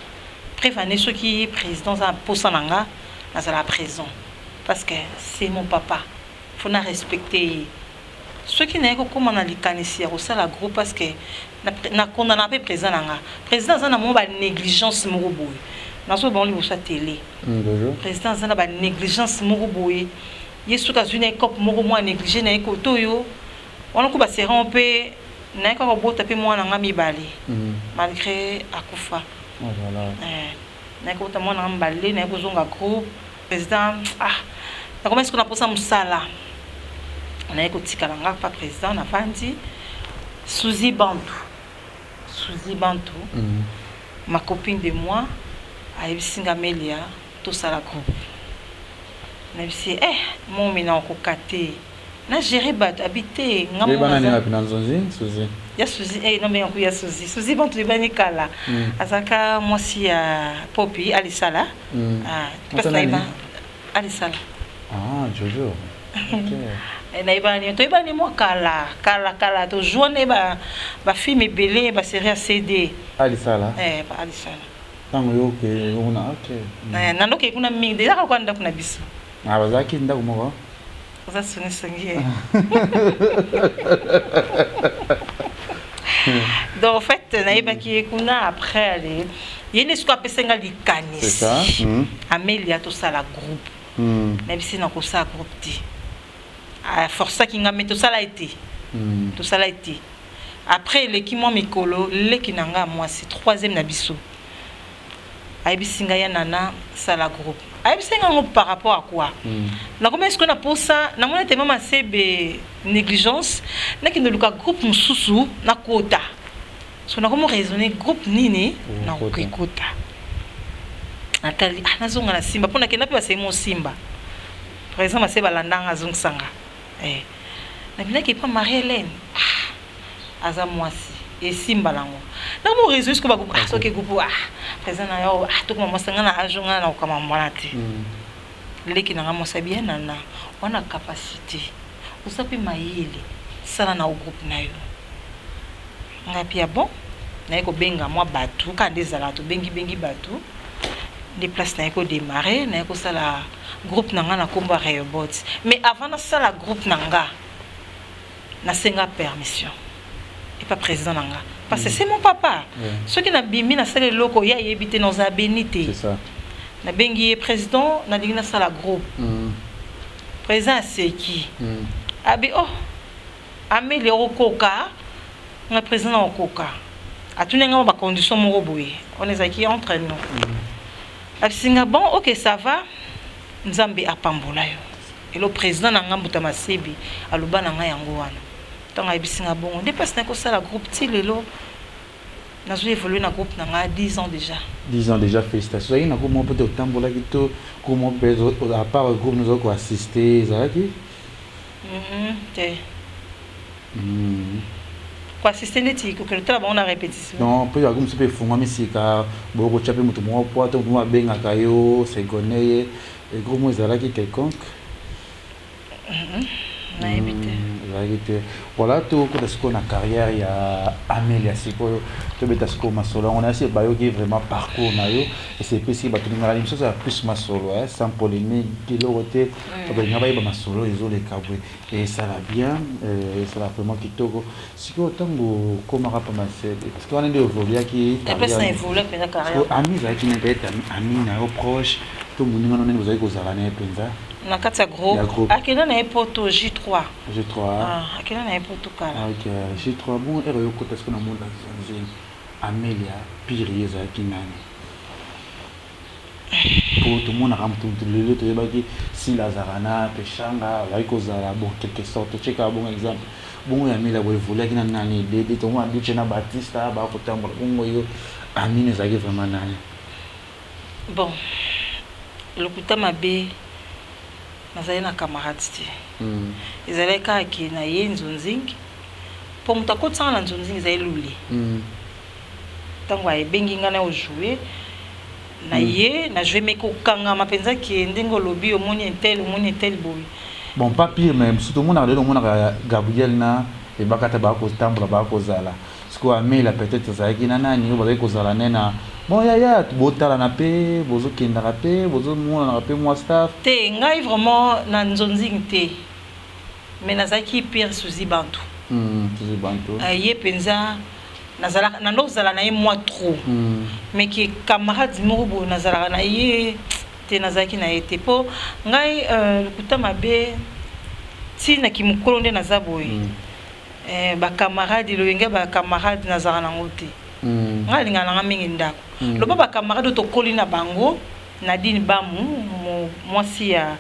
prévane. Soki président aza na posa na nga, nazala présent, parce que c'est mon papa, faut na respecte ye. Soki naye kokóma na likanisi ya kosala groupe, parce que nakondana mpe président na nga. Président aza na mwa banégligence moko boye, nazo bango liboso ya télé. Président aza na banégligence moko boye, ye soki azwi na ye cope moko mwa néglige na ye kote oyo wana ko baseran mpe naye kaka kobota mpe mwana nga mibale, malgré akufa. Eh, naye kobota mwana nga mibale, naye kozonga groupe. Président, ah, nakomi sikoyo na mposa mosala, naye kotikala nga pa président, navandi. Suzy Bantu, Suzy Bantu, ma copine de moi, ayebisi nga: "Melia, tosala groupe." Nayebisi: "Eh, momi, na okoka te, na gérer bato." Abi te, nga moko na nzonzi Suzy. Ya Suzy, eh, non, benga ya Suzy, Suzy Bantu, ebani kala. Azalaka mwasi ya Popi Alisala. Ah, place nayeba Alisala. Ah, Jojo, ok. Eh, nayebani, toyebani mwa kala kala kala, tozwa nde bafilm ebele, basérie ya CD. Alisala? Eh, ba Alisala. Ntango yo oke kuna, ok. Eh, nandoke kuna mingi deja, kaka kwa ndako na biso. Ah, bazalaki ndako moko. Oza songisongi ye. Donc en fait nayebaki ye kuna. Après, ale ye nde soki apesi nga C'est likanisi: ça. "Amelia, tosala groupe." Nayebisi: "Nakosala groupe te." Aforsaki nga, me tosala ye te. Tosala ye te. Après eleki mwa mikolo, leki na nga mwasi, troisième na biso, ayebisi ngai: "Ya nana, sala groupe." Ayebisi nga yango par rapport à quoi? Nakomi sikoyo na posa, namoni ete mama Sebe négligence, nakende luka groupe mosusu nakota. So nakomi raisonner groupe nini nakoki kota. Natali, ah, nazonga na Simba, mpo nakenda mpe basei mo Simba. Par exemple, ase balandanga, azongisanga, eh. Nabinaki epa Marie Hélène, ah. Aza mwasi esimba nango na mo réseau siko ba groupe, ah soki groupe, ah président na yo, ah tokoma mwasi nga na age nga na kokama mwana te. Leki na nga mwasi abia nana wana capacité, oza mpe mayele, sala na groupe na yo. Ngai mpe ya bon, naye kobenga mwa bato kaka nde ezalaka, tobengibengi bato nde place naye kodémarrer, naye kosala groupe na nga na nkombo ya Reobot. Mais avant nasala groupe na nga, nasenga permission epa président na nga, parce que c'est mon papa. Soki nabimi, nasala eloko ye ayebi te, naozala beni te. C'est ça. Nabengi ye: "Président, nalingi nasala groupe." Président aseki. Abi: "Oh Ameli, okokoka?" Nga: "Président, na okoka." Atuni nga bacondition moko boye, wana ezalaki entre nous. Abisinga: "Bon, ok, ça va, Nzambe apambola yo." Elo président na nga Mbuta Masebi aloba na ngai yango wana. Ntango ayebisinga bongo, nde mpasi naye kosala groupe. Ti lelo nazo évolue na groupe na ngai, 10 ans déjà. 10 ans déjà, félicitations. Ozalaki na groupe moko mpe te, otambolaki to groupe moko mpe à part groupe nozalaki koassiste, ezalaki? Te. Koassiste neti kokende tala bango na répétition? Non, mpe bagroupe mosusu mpe efungwami sika, bokotya mpe moto moko po to moto moko abengaka yo seconde ye, groupe moko ezalaki quelconque? Nayebi te. Ezalaki te. Voilà, tokota sikoyo na carrière ya Amelia. Sikoyo tobeta sikoyo masolo yango nasi bayoki vraiment parcours na yo, esepesi bato. Lingaka misusu ya plus masolo sans polémique, eloko te. Bato balinga bayeba masolo ezoleka boye, esala bien, esala vraiment kitoko. Sikoyo ntango okomaka pa Masebe, parce que wana nde évoluaki? Ami ezalaki nini? Peut-être ami na yo proche to moninga no, nini bozalaki kozala na ye mpenza? Na kati ya groupe, akenda na ye poto J3. J3. Akenda na ye poto kala. Ok, J3. Bon, ere oyokota sikoyo na monde nzonzi, Amelia pire ye ezalaki nani? Po tomonaka moto moto lelo, toyebaki Sila azalaka na Peshanga, azalaki kozala bon, quelque sorte totyekaka bongo exemple bongo ya Amelia boye evoluaki na nani? Dede, tomona Duce na Batista bakotambola bongo, yo Amine ezalaki vraiment nani? Bon, lokuta mabe, nazali na camarade te. Ezalaki kaka ke na ye nzonzingi, mpo moto akotisanga na nzonzingi ezali Lule. Ntango ayebengi ngai na ojoue na ye, na joue, mais kokangama mpenza ke ndenge olobi, omoni un tel, omoni un tel boye. Bon, pas pire, mais surtout omonaka lelo, omonaka Gabriel na ebaka te, bakotambola, bakozala. Sikoyo Amela peut-être azalaki na nani oyo bazalaki kozala ne na bon yaya, botalana mpe, bozokendaka mpe, bozomonanaka mpe mwa staff? Te, ngai vraiment na nzonzingi te, mais nazalaki pire Suzi Bantu. Suzi Bantu. Ye mpenza nazalaka nando kozala na ye mwa trop. Mais ke camarade moko boye nazalaka na ye te, nazalaki na ye te, mpo ngai lokuta mabe, ntinaki mokolo nde naza boye. Bacamarade, loyenge ya bacamarade nazalaka nango te. Ngai alingaka nanga mingi ndako. Loba bacamarade oyo tokoli na bango, Nadine Bamu, mwasi ya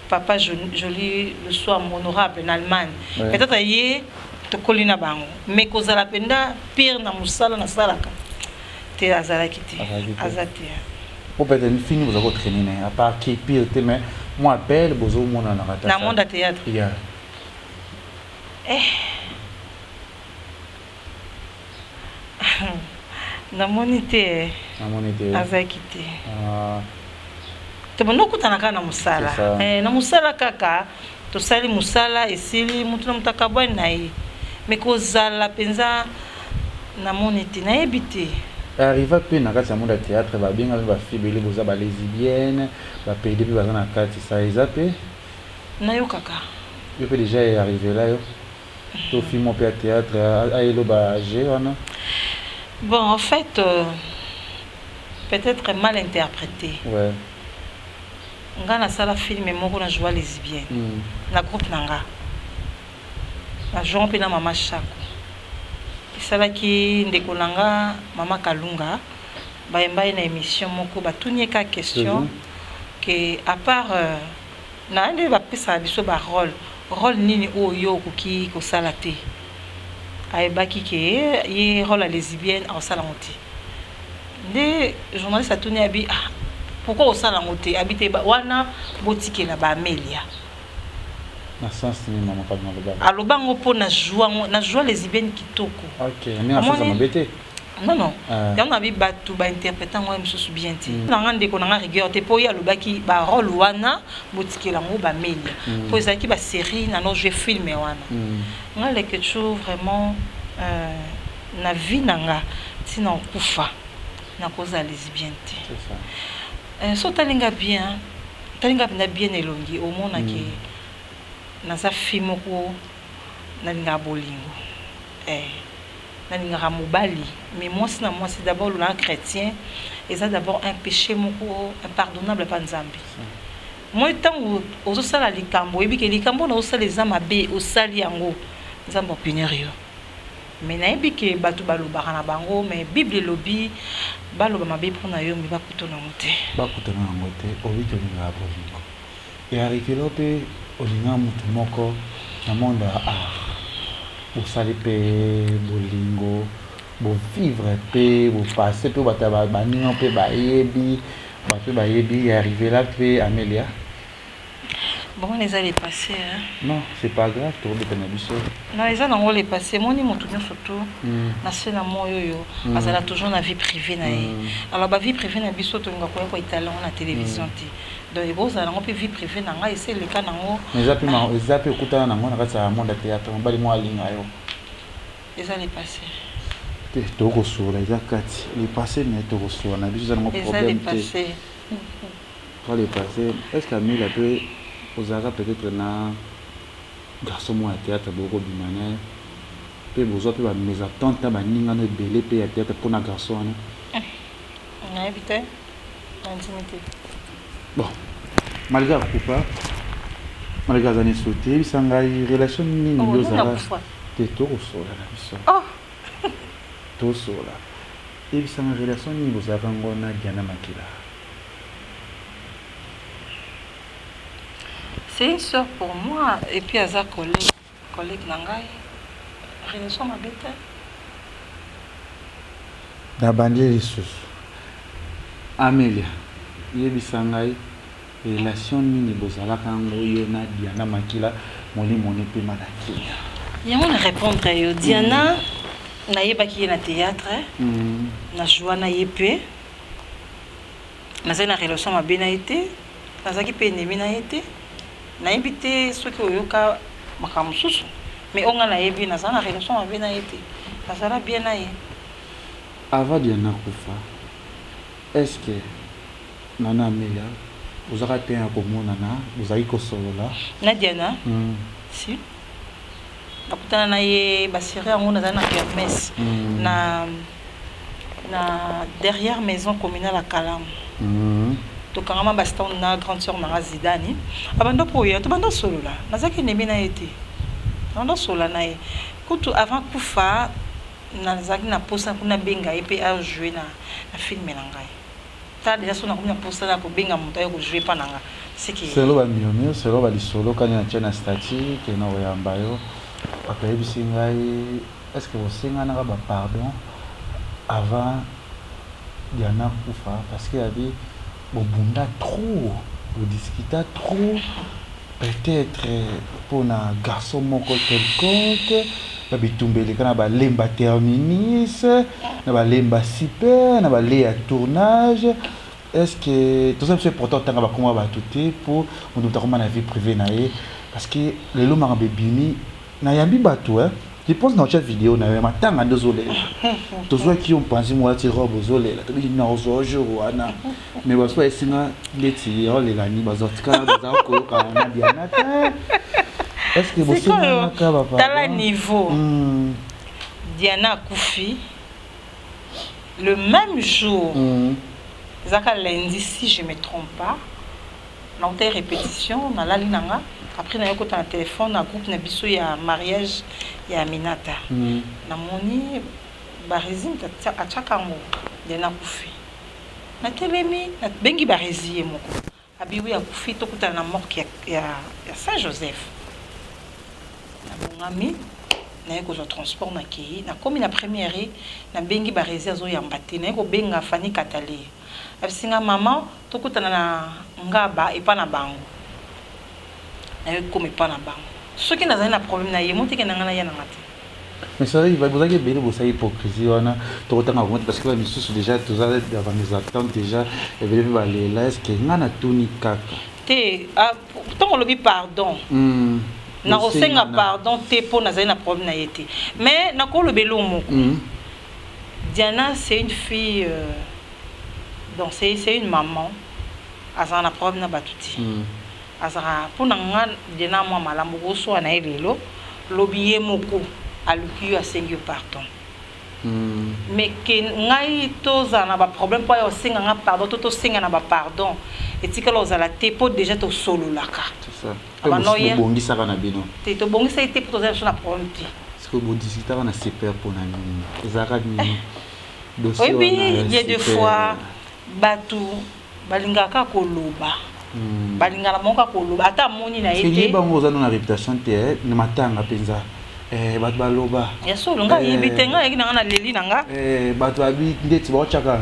papa Joli le soir honorable na Allemagne. Peut-être ye tokoli na bango, mais kozala mpenza pire na mosala nasalaka te, azalaki te, aza te. Po peut-être fini boza kotraîner na ye, à part qui pire te, mais moi appel bozomonanaka? Na monde ya théâtre? Yeah. Eh. Namoni te. Namoni te. Azalaki te. Tobanda okutana kaka na mosala, na mosala kaka, tosali mosala, esili, motu na moto akabwani na ye, mais kozala mpenza namoni te, nayebi te. Arriva mpe na kati ya monde ya théâtre, babenga mpe bafille ebele boza balesbienne, bapédé mpe baza na kati, sa eza mpe? Nayokaka. Yo mpe déjà arrivela yo to film mpe ya théâtre ayeloba age wana? Bon, en fait, peut-être mal interprété. Nga nasala film moko, na joua lesbienne. Na groupe na nga na joua mpe na mama Shako, esalaki ndeko na nga mama Kalunga, bayemba ye na émission moko, batuni ye ka question ke à part na nde bapesaka biso barôle, rôle nini oyo yo okoki kosala te? Ayebaki ke ye rôle ya lesbienne akosala yango te. Nde journaliste atuni, abi: "Ah, pourquoi osala yango te?" Abi: "Te, wana botikela baamelia." Na sens nini mama Kalunga alobaka? Aloba yango mpo na joua yango, na joua lesbienne kitoko. Ok, ndenge na sens ya mabe te. Non non. Yango na bi batu ba interpreta yango mosusu bien te. Na nga ndeko na nga rigueur te mpo ye alobaki ba role wana botikela yango ba melia. Mpo ezalaki ba série na no jouer film wana. Nga Leketchou vraiment na vie na nga ti na okufa nakozala lesbienne te. C'est ça. Soki otali nga bien, otali nga penza bien na elongi omona ke naza fille moko nalingaka bolingo eh nalingaka mobali mais mwasi na mwasi d'abord naza chretien eza d'abord un peche moko impardonnable epa Nzambe. Moi tango ozosala likambo oyebi ke likambo oyo nazosala eza mabe osali yango Nzambe a punir yo. Mais nayebi ke batu balobaka na bango mais bible elobi baloba mabe pona yo mais bakutana nango te. Bakutana nango te oyebi ke olingaka bolingo e arrivela yo pe olinga mutu moko na monde ya art bosali pe bolingo bo vivre pe bo passe pe batu ya baninga pe bayebi batu pe bayebi e arrivela pe Amelia. Bon wana eza le passe hein. Non c'est pas grave toko beta na biso. Non eza nango le passe omoni mutu nionso tout na se na moyi oyo azala toujours na vie privee na ye alors ba vie privee na biso tolinga koya ko etaler yango na television te donc ekozala nango pe vie privee na ngai esi eleka nango. Mais eza pe eza pe okutana nango na kati ya monde ya theatre mobali moko alinga yo. Eza le passe. Te toko solola eza kati le passe mais toko solola na biso eza nango problème te. Eza le passe. Pas le passe est ce que Amida pe ozalaka peut etre na garçon moko ya theatre bokoki kobima naye pe bozua pe ba mesatente na baninga no ebele pe ya theatre pona garçon wana? Nayebi te, nandimi te. Bon malgre akufa malgre aza na esso te yebisa ngai relation nini yo ozalaka te tokosolola na biso tosolola yebisa ngai relation nini bozalaka ngo na Diana Makila? C'est une sœur pour moi et puis aza collègue collègue na ngai relation mabe te. Nabandi lisusu. Amelia yebisa ngai relation nini bozalaka yango yo na Diana Makila molimo ne pema na kimia. Yango na repondre yo Diana nayebaki ye na theatre na joua na ye pe. Nazali na relation mabe na ye te, nazalaki mpe ennemi na ye te. Nayebi te soki oyoka makambo mosusu, mais oyo ngai nayebi, nazala na relation mabe na ye te, nazala bien na ye. Avant Diana akufa, est ce que Nana Amelia bozalaka temps ya komonana, bozalaki kosolola? Na Diana? Si. Nakutana na ye ba serie yango nazali na kermesse na na derrière maison communale ya Kalamu. Tokangama ba stand na grande sœur na nga Zidane. Abanda koya tobanda kosolola. Nazalaki ennemi na ye te. Nabanda kosolola na ye. Kutu avant akufa nazalaki na posa kuna benga ye pe a jouer na film na ngai. Tala dejà soki nakomi na posa ya kobenga mutu aya ko jouer epa na nga ce que. Selon ba murmures, selon ba lisolo kani na tie na statut que nako yamba yo, batu bayebisi ngai est ce que bosenganaka ba pardon avant Diana akufa parce que abi bobunda trop, bo discuta trop peut etre pona garçon moko quelconque ba bitumba eleka na ba lemba terminus na ba lemba super na ba lea tournage est ce que toza biso important otanga ba kombo ya batu te po mutu mutu akoma na vie privee na ye parce que lelo makambo ebimi Nayambi batu hein. Je pense na otia video na yo ya matanga nde ozolela. Tozwaki yo mpanzi moko alati robe ozolela. Tobi na ozwa jour wana. Mais baso bayesi nga ndeti olela ni bazo tikala baza koyokana na Diana te. Est-ce que bosenganaka ba pardon? Tala niveau. Diana akufi le même jour. Ezalaka lundi si je me trompe pas. Nawutaki repetition nalali na nga après naye kota na telephone na groupe na biso ya mariage ya Aminata namoni Barezi mutu atiaka yango Diana akufi natelemi na bengi Barezi ye moko abi oui akufi tokutana na morgue ya Saint Joseph nabongami naye kozwa transport nakeyi nakomi na première rue nabengi Barezi azoyamba te naye kobenga Fanny Kataleya Ayebisi nga maman tokutana na ngaba epa na bango. Nayo ekoma epa na bango. Soki nazali na problème na ye, moteke na ngai naya na nga te. Mais ça arrive, bozalaki ebele bosali hypocrisie wana, tokotanga bango te parce que ba misusu déjà toza dans mes attentes déjà, ebele mpe balela. Est ce que ngai natuni kaka Te, ntango olobi pardon, nakosenga pardon te mpo nazali na problème na ye te, mais nakoloba eloko moko. Diana, c'est une fille, donc c'est une maman, azala na problème na bato te. Azalaka, mpo na nga, Diana mwa malamu. Okoswa na ye lelo, lobi ye moko aluki yo, asengi yo pardon. Mais ke ngai tozala na baproblème mpo aya osenga nga pardon to tosenga na bapardon, etikala ozala te, mpo déjà tosololaka. Bobongisaka na bino? Te, tobongisaki te, mpo tozala biso na problème te. Sikoyo bodiscutaka na super mpona nini? Ezalaka nini? Oyebi, ye, deux fois bato balingaka kaka koloba, balingaka bango kaka koloba, ata amoni na ye te. Bango oza no na réputation te na matanga mpenza, bato baloba. Ya solo, ngai ayebi te, ngai ayaki na ngai, naleli na nga. Bato babi ndeti baotyaka.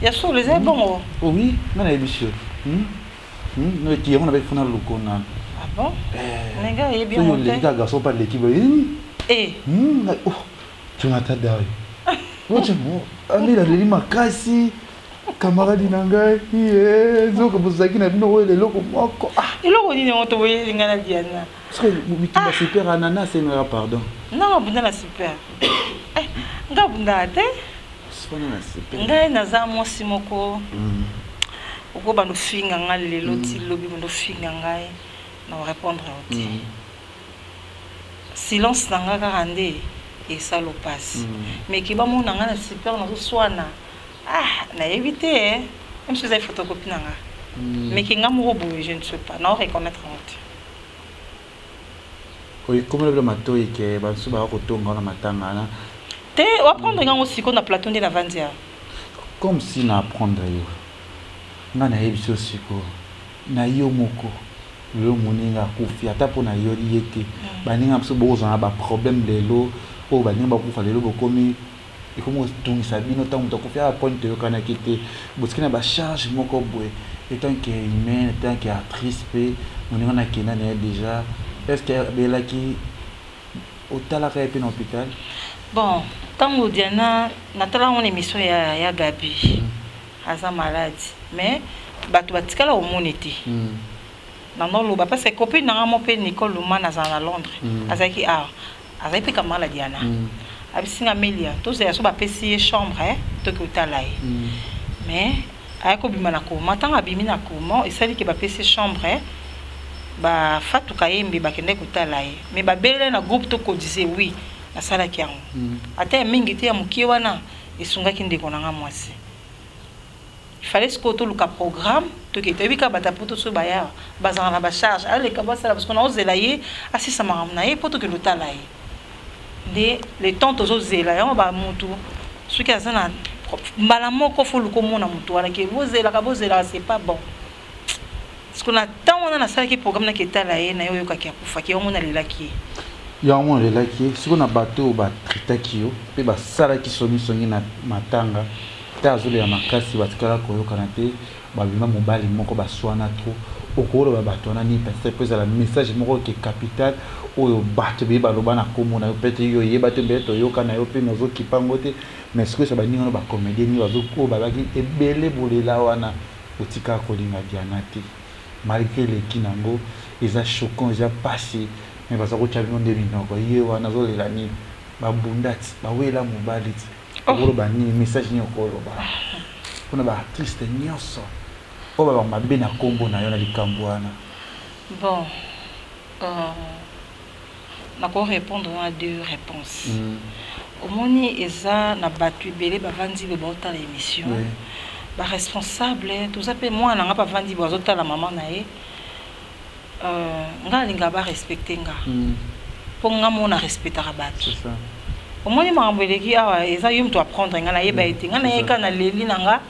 Ya solo, eza bongo. Oui, ngai nayebi sio eti yango nabe funa lukona. Ah bon, ndenge ayebi yango te. Oleki kaka garçon mpe aleki boye, tuna ta dayo otia ameli, aleli makasi, camarade na ngai, nzoka bozalaki na bino oyo eloko moko. Eloko nini yango toboyeli ngai na Diana? Bitumba super anana asengaka pardon. Nanga bunda na super, nga bundaka te. Ngai naza mwasi moko, okobanda ofinga ngai lelo ti lobi, banda ofinga ngai, na korépondre yo te. Silence na nga kaka nde esala opasi, mais ke bamona ngai na super nazoswana, ah, nayebi te. Même si ezali photocopie na nga, mais ke nga moko boye, je ne sais pas, nao reconnaître yango te. Okomela bilo matoi ke basusu baka kotonga wana matanga wana? Te, oapprendre ngango sikoyo na plateau nde navandi awa. Comme si na apprendre yo, ngai nayebi so sikoyo na yo moko. Lelo moninga akufi, ata mpo na yo ye te, baninga biso bokozala na baproblème lelo oyo, baninga bakufa lelo, bokomi, ekomi kotungisa bino. Ntango moto akufi, aa point toyokanaki te, botiki na bacharge moko boye. Etant que humain, etant que actrice mpe, moninga nakenda na ye déjà, est ce que abelaki, otalaka ye mpe na hôpital? Bon, ntango Diana, natala ngo na émission ya Gabi, aza malade, mais bato batikala komona te. Nanoloba parce que copine nanga mo mpe, Nicole Lumana, azala na Londres, azalaki awa, azali mpe camarade ya Diana. Abisinga Melia, tozela so bapesi ye chambre, toki otala ye. Mais ayaki kobima na coma. Ntango abimi na coma, esali ke bapesi chambre, bafatuka ye mbe, bakendaki kotala ye, mais babeleli na groupe tokodise. Oui, nasalaki yango, ata ya mingi te, ya mokie wana esungaki ndeko na nga mwasi. Fallait sikoyo toluka programme, toke. Toyebi kaka bato ya poto, soki baya bazalaka na bacharge, aleka basala, parce que naozela ye asisa makambo na ye mpo tokende otala ye. Nde le temps tozozela yango, bamutu soki aza na mbala moko, fo luka omona motu wana ke bozelaka, bozelaka, c'est pas bon. Parce que na ntango wana nasalaki programme, naki etala ye na ye, oyokaki akufaki. Yango nalelaki ye. Yango olelaki ye. Sikoyo na bato oyo batraitaki yo mpe basalaki songisongi na matanga te, azolela makasi, batikala koyokana te, babima mobali moko, baswana trop, okoloba bato wana nini? Peut-être po ezala message moko ke capital oyo bato ebeye baloba na nkombo na yo, peut-être yo oyeba te, peut-être oyoka na yo mpe nozokipa yango te, mais sikoyo esa baninga no bacomédien nini oyo babaki ebele bolela wana, otikaka kolinga Diana te malgré eleki nango, eza choquant, eza pasi, mais baza kotya bino nde minoko, ye wana azolela nini, babunda ti bawela mobali ti, okoloba nini? Message nini okoloba mpona baartiste nyonso oyo babaka mabe na nkombo na yo na likambo wana? Bon, nakorépondre na deux réponses. Omoni, eza na bato ebele bavandi boye, baotala émission. Baresponsable toza mpe, mwana na nga bavandi boye, azotala mama na ye. Nga alingaka barespecte nga, mpo nga mo na respectaka bato. Omoni, makambo eleki awa, eza yo moto apprendre nga, nayeba ye te. Nga nayeka, naleli na nga,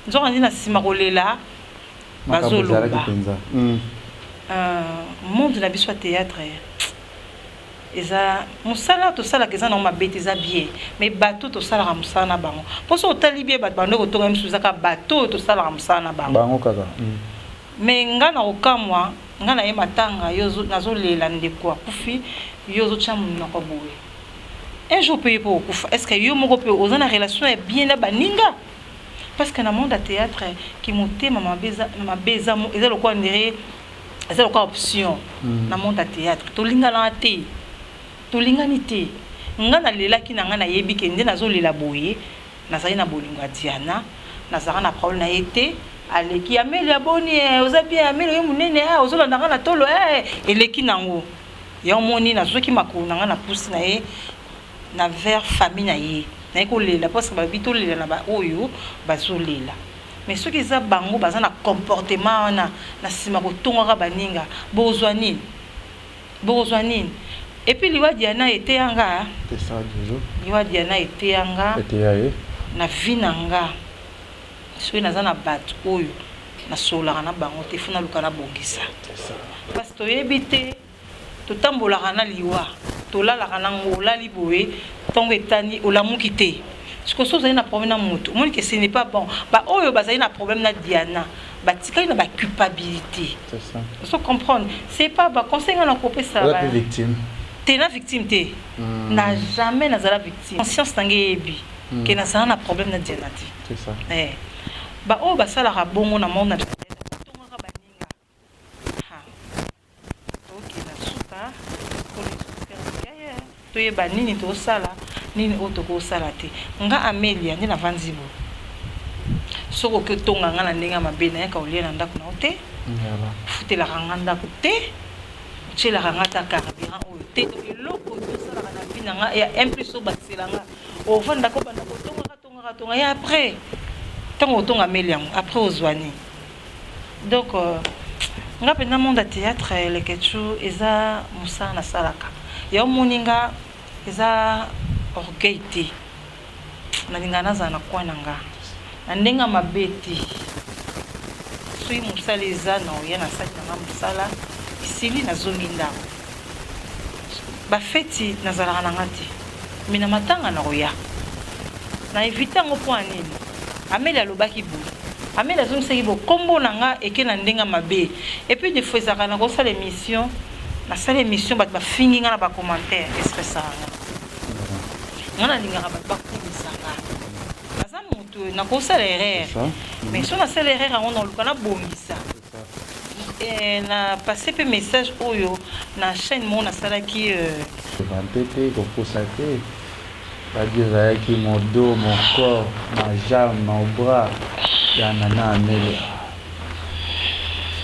nzoka ndi na nsima kolela bazoloba. Monde na biso ya théâtre eza mosala tosalaka, eza nango mabe te, eza bien, mais bato tosalaka mosala na bango, mpo so otali bien, bato bando kotonga misu, ezaka bato oyo tosalaka mosala na bango. Bango kaka. Mais nga na kokamwa. Nga naye matanga yo nazolela ndeko akufi, yo ozotya monoko boye. Un jour mpe yo mpe okufa. Est ce que yo moko mpe oza na relation ya bien na baninga? Parce que na monde ya théâtre, ki motema mabe eza eza lokola ndire, eza lokola option. Na monde ya théâtre tolinganaka te, tolingani te. Nga nalelaki na nga, nayebi ke nde nazolela boye, nazali na bolingo ya Diana, nazalaka na problème na ye te. Aleki ameli aboni, oza bien ameli oye monene, ozolanda nga na tolo, eleki nango. Ya omoni nazwaki makolo na nga na pusi na ye na vers famille na ye, naye kolela parce que balobi tolela na baoyo bazolela. Mais soki eza bango baza na comportement wana na nsima kotongaka baninga, bokozwa nini? Bokozwa nini? Et puis liwa Diana eteyanga, liwa Diana eteyanga na vie na nga. Soki naza na bato oyo nasololaka na bango te, fo naluka nabongisa, parce toyebi te, totambolaka na liwa, tolalaka nango. Olali boye, ntongo etani, olamuki te. Sikoyo so ozali na problème na moto, omoni ke ce n'est pas bon. Baoyo bazali na problème na Diana batikali na baculpabilité, ozo comprendre? C'est pas baconseil nga na kopesa te. Na victime te, na jamais nazala victime. Conscience na ngai eyebi ke nazala na problème na Diana te. Baoyo basalaka bongo na monde na biso, batongaka baninga, tokenda suka. Toyeba nini tosala, nini oyo tokosala te. Nga Amelia nde navandi bo, soki oki otonga nga na ndenge ya mabe, nayaka kolia na ndako na yo te, ofutelaka nga ndako te, otielaka nga ata carburant oyo te. Donc eloko osalaka na vie na nga ya un plus, obakisela nga, ovandaka obanda kotongaka tongaka tonga ya après ntango otonga meli yango, après ozwa nini? Donc nga mpenza, monde ya théâtre eleketu, eza mosala nasalaka. Ya omoni nga, eza orgueil te, nalingaka nazala na coin na nga na ndenge ya mabe te. Soki mosala eza na oya, nasali na nga mosala, esili, nazongi ndako. Bafeti nazalaka na nga te, me na matanga na koya na évite yango. Mpo ya nini? Ameli alobaki boye, ameli azongisaki bo, nkombo na nga eke na ndenge ya mabe. Et puis des fois ezalaka na kosala émission, nasala émission, bato bafingi nga na bacommentaire, estressaka nga. Nga nalingaka bato bakumisa nga. Naza moto nakosala erreur, mais so nasala erreur yango, naluka nabongisa. Na passe mpe message oyo na chaîne moko nasalaki. Vante te, kokosa te, badi ezalaki mon dos, mon corps, ma jambe, mon bras ya Nana Amelia.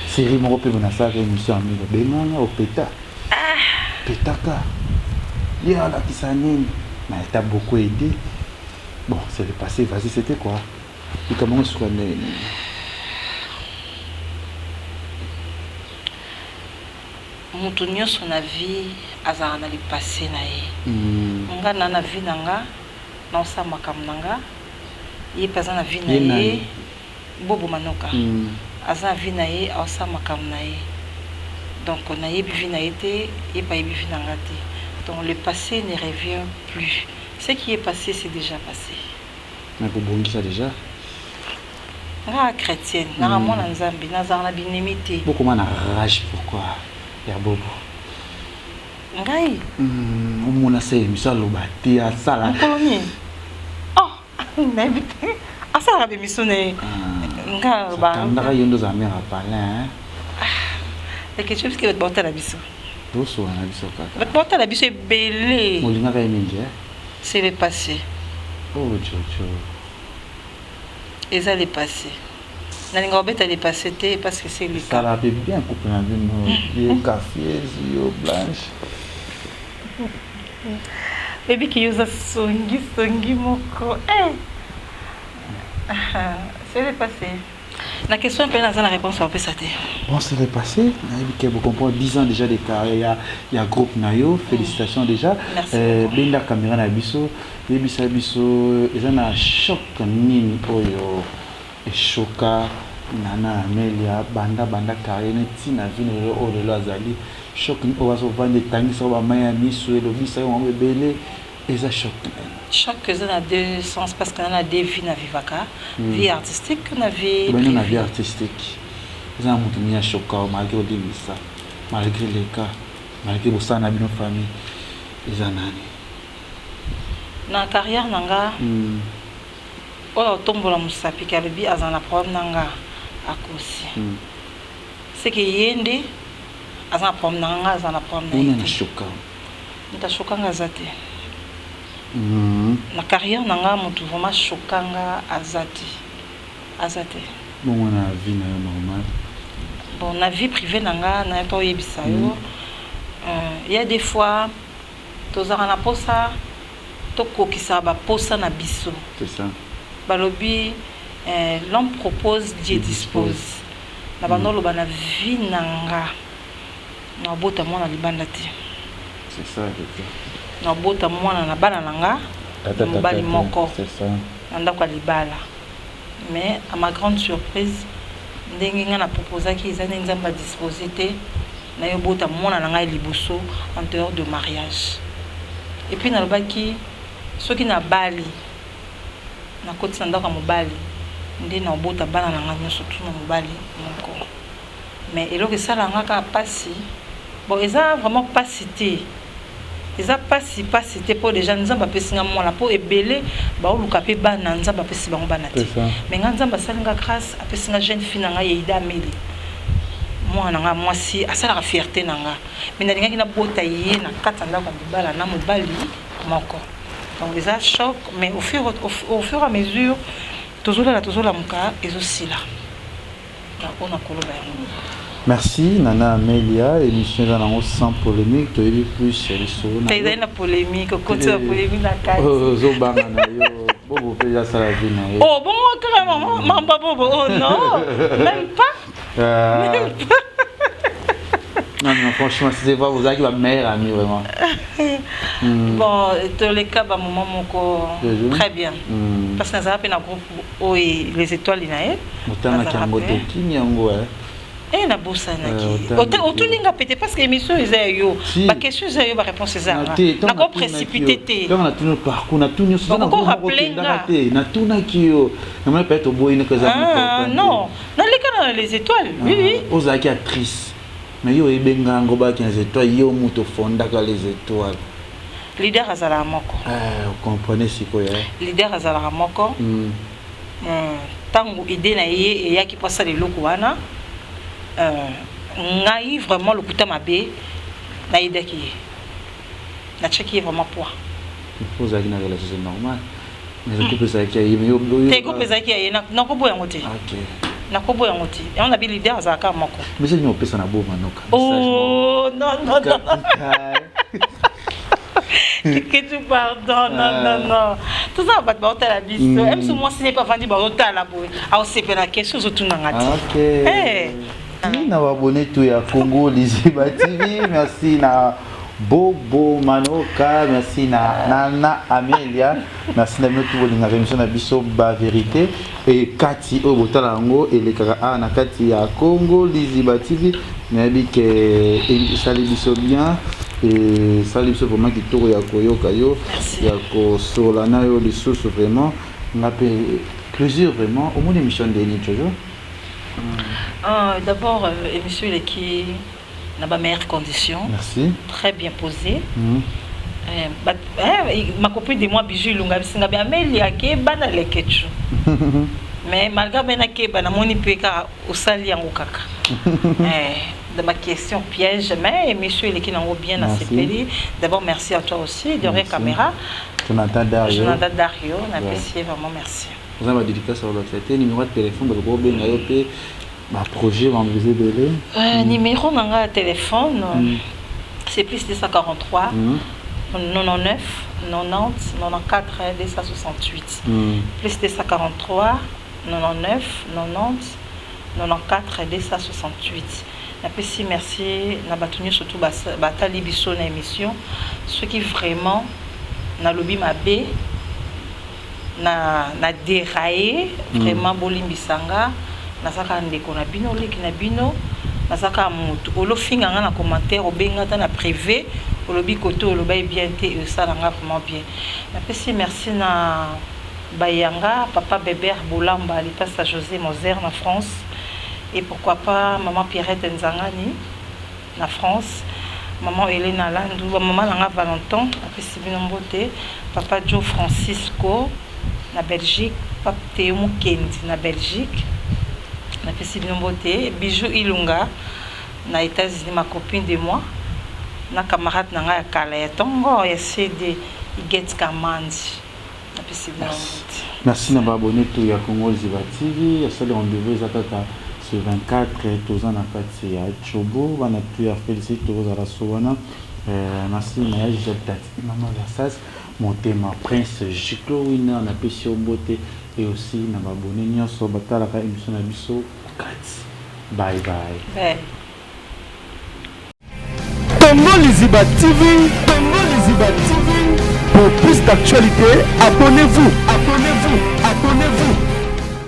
Série moko mpe nasalaka émission, Amelia benganga opeta petaka ye alakisa nini, mais elle t'a beaucoup aidé. Bon, c'est le passé, vas-y, c'était quoi likambo yango? Suka ndenge nini? Moto nyonso na vie azalaka na le passé na ye. Nga na vie na nga, naosala makambo na nga. Ye mpe aza na vie na ye. Bobo Manoka aza na vie na ye, aosala makambo na ye. Donc nayebi vie na ye te, ye mpe ayebi vie na nga te. Donc le passé ne revient plus, ce qui est passé, c'est déjà passé. Na kobongisa déjà. Nga chrétienne, nanga mwana Nzambe, nazalaka na binemi te. Bokoma na rage pourquoi ya Bobo? Ngai? Omona se émission, aloba te, asala. Mokolo nini? Oh, nayebi te, asalaka bémission na ye, nga naloba. Kandaka yo nde ozala mare apalin. Ekesho biske bato baotala biso. Tosola na biso kaka. Bato baotala biso ebele. Molingaka ye mingi? C'est le passé. Oh Jojo. Eza le passé, nalinga kobeta le passé te parce que c'est le cas. Esala mpe bien couple na bino, yo Kafies, yo Blanche. Oyebiki yo oza songi songi moko. C'est le passé. Na question mpe naza na réponse apesa te. Bon, c'est le passé. Nayebi ke bocomprendre 10 ans déjà de carrière ya groupe na yo. Félicitations déjà. Merci. Benda caméra na biso, yebisa biso eza na choc nini oyo eshoka Nana Amelia banda banda carrière neti na vie na lelo oyo lelo azali. Choc nini oyo azovanda, etangisa oyo bamai ya miso, elobisa yo yango ebele? Eza choc nini? Choc eza na deux sens, parce que na na deux vie na vivaka, vie artistique na vie Tobandi na privée. Vie artistique. Eza na mutu nini achoka yo malgre olimbisa, malgre eleka, malgre bosala na bino famille, eza nani? Na carrière na nga, oyo atombola mosapi ke alobi azala na problème na nga, akosi. Ce que ye nde aza na problème na nga, nga aza na problème na ye te. Achoka yo? Moto achoka nga aza te. Na carrière na nga, moto vraiment achoka nga aza te. Aza te. Bongo na vie na yo normal? Bon, na vie privée na nga, nayaka oyebisa yo, il ya des fois tozalaka na posa tokokisa ba posa na biso. C'est ça. Balobi l'homme propose, Dieu dispose. Na banda oloba na vie na nga, nabota mwana libanda te. C'est ça, c'est ça. Nabota mwana na bana na nga, Tata, mobali tata, moko. C'est ça. Na ndako ya libala. Mais à ma grande surprise, ndenge nga na proposaki eza nde Nzambe a disposer te na yo bota mwana na ngai liboso en dehors de mariage. Et puis nalobaki soki nabali nakoti na ndako ya mobali nde naobota bana na ngai nyonso tu na mobali moko. Mais eloko esalaka nga kaka pasi, bon eza vraiment pasi te, eza pasi pasi te po dejà Nzambe apesi nga mwana po ebele baoluka pe bana Nzambe apesi bango bana te. Mais nga Nzambe asali nga grâce, apesi nga jeune fille na nga Yeida Ameli, mwana na nga mwasi asalaka fierté na nga, mais nalingaki nabota ye na kati ya ndako ya libala na mobali moko. Donc eza choc, mais au fur et à mesure tozolala tozolamuka ezosila. Merci Nana Amelia, émission eza nango sans polémique, toyebi plus ya lisolo na ezali na polémique, okoti na polémique na kati. Ozobanga na yo, Bobo mpe asala vie na ye. Oh bongo kaka mama mamba Bobo, oh non, même pas. Même pas. Non, non, franchement, c'est vrai, vous avez ma meilleure amie, vraiment. Bon, toleka ba moment moko très bien. Parce que nazala pe na groupe oyo les étoiles na ye. Otangaki yango te, okimi yango eh. Eh, nabosanaki. Otuni nga pete parce que émission eza ya yo. Ba question eza ya yo, ba réponse eza ya nga. Nako précipiter te. Ntango natuni parcours, natuni nyonso. Oko rappeler nga. Te, natunaki yo. Namoni peut-être oboyi noko eza Ah non, naleka na les étoiles. Oui oui. Ozalaki actrice. Mais yo oyebi nga ngo baki na les étoiles, yo moto ofondaka les étoiles. Leader azalaka moko. Eh, comprenez sikoyo. Leader azalaka moko. Tango idée na ye eyaki po asala eloko wana, ngai vraiment lokuta mabe nayedaki ye, natiaki ye vraiment poids. Ozalaki na relation, c'est normal. Mais groupe ezalaki ya ye, mais yo te, groupe ezalaki ya ye, nakoboya yango te. Nakoboya yango te. Yango na bi leader azalaka moko. Message nini opesa na Bobo Manoka? Oh non non non. Ketu pardon, non non non. Tout ça bato baotala biso. Même si mwasi ne pas vandi baotala boye. Aosepela question ozotuna nga te. OK. Na abonné tout ya Congo Liziba TV, merci na Bobo Manoka, merci na Nana Amelia, merci na bino tout bolingaka émission na biso ba vérité et kati oyo botala yango elekaka awa na kati ya Congo Liziba TV. Nayebi ke esali biso bien, esali biso vraiment kitoko ya koyoka yo, ya kosolola na yo lisusu vraiment. Nga mpe plaisir vraiment. Omoni émission ndeni Jojo? D'abord émission eleki na ba meilleures conditions. Merci. Très bien posé. Ma copine de moi Bijou Ilunga bisinga bi Amelia keba na lekechu. Mais malgré bena keba na moni pe kaka osali yango kaka. De ma question piège, mais émission eleki nango bien na sepeli. D'abord merci à toi aussi derrière caméra. Jonathan Dario. Jonathan Dario, na pesi vraiment merci. Vous avez dédicace à votre numéro de téléphone de gros ben ba projet ba ebele. Numéro na nga téléphone c'est plus 243 99 90 94 268. Plus 243 99 90 94 268. Napesi merci na bato nyonso surtout batali biso na émission. Ceux qui vraiment nalobi mabe na déraillé vraiment bolimbisanga, nazaka ndeko na bino, leki na bino, nazaka mutu olofinga nga na commentaire obenga ta na privé olobi koto oloba bien te, esala nga vraiment bien. Napesi merci na bayanga papa Beber Bolamba lipasa José Moser na France. Et pourquoi pas maman Pierrette Nzangani na France, maman Helena Landu, ba maman na nga Valentin, napesi bino mbote, papa Joe Francisco na Belgique, pape Théo Mukendi na Belgique, napesi bino mbote, Bijou Ilunga na États-Unis, ma copine de moi, na camarade na nga ya kala ya tongo ya CD Iget Kamandi, napesi bino mbote. Merci na ba abonné tout ya Congo Liziba TV. Asali rendez-vous eza kaka ce 24 toza na kati ya Chobo bana tout ya félicite tokozala so wana. Merci na ya Gisèle Tati Mama Versas Motema Prince Jiclo Winner napesi yo mbote et aussi na ba abonné nyonso batalaka émission na biso kati. Bye bye. Bye. Congo Liziba TV, Congo Liziba TV. Pour plus d'actualités, abonnez-vous, abonnez-vous, abonnez-vous.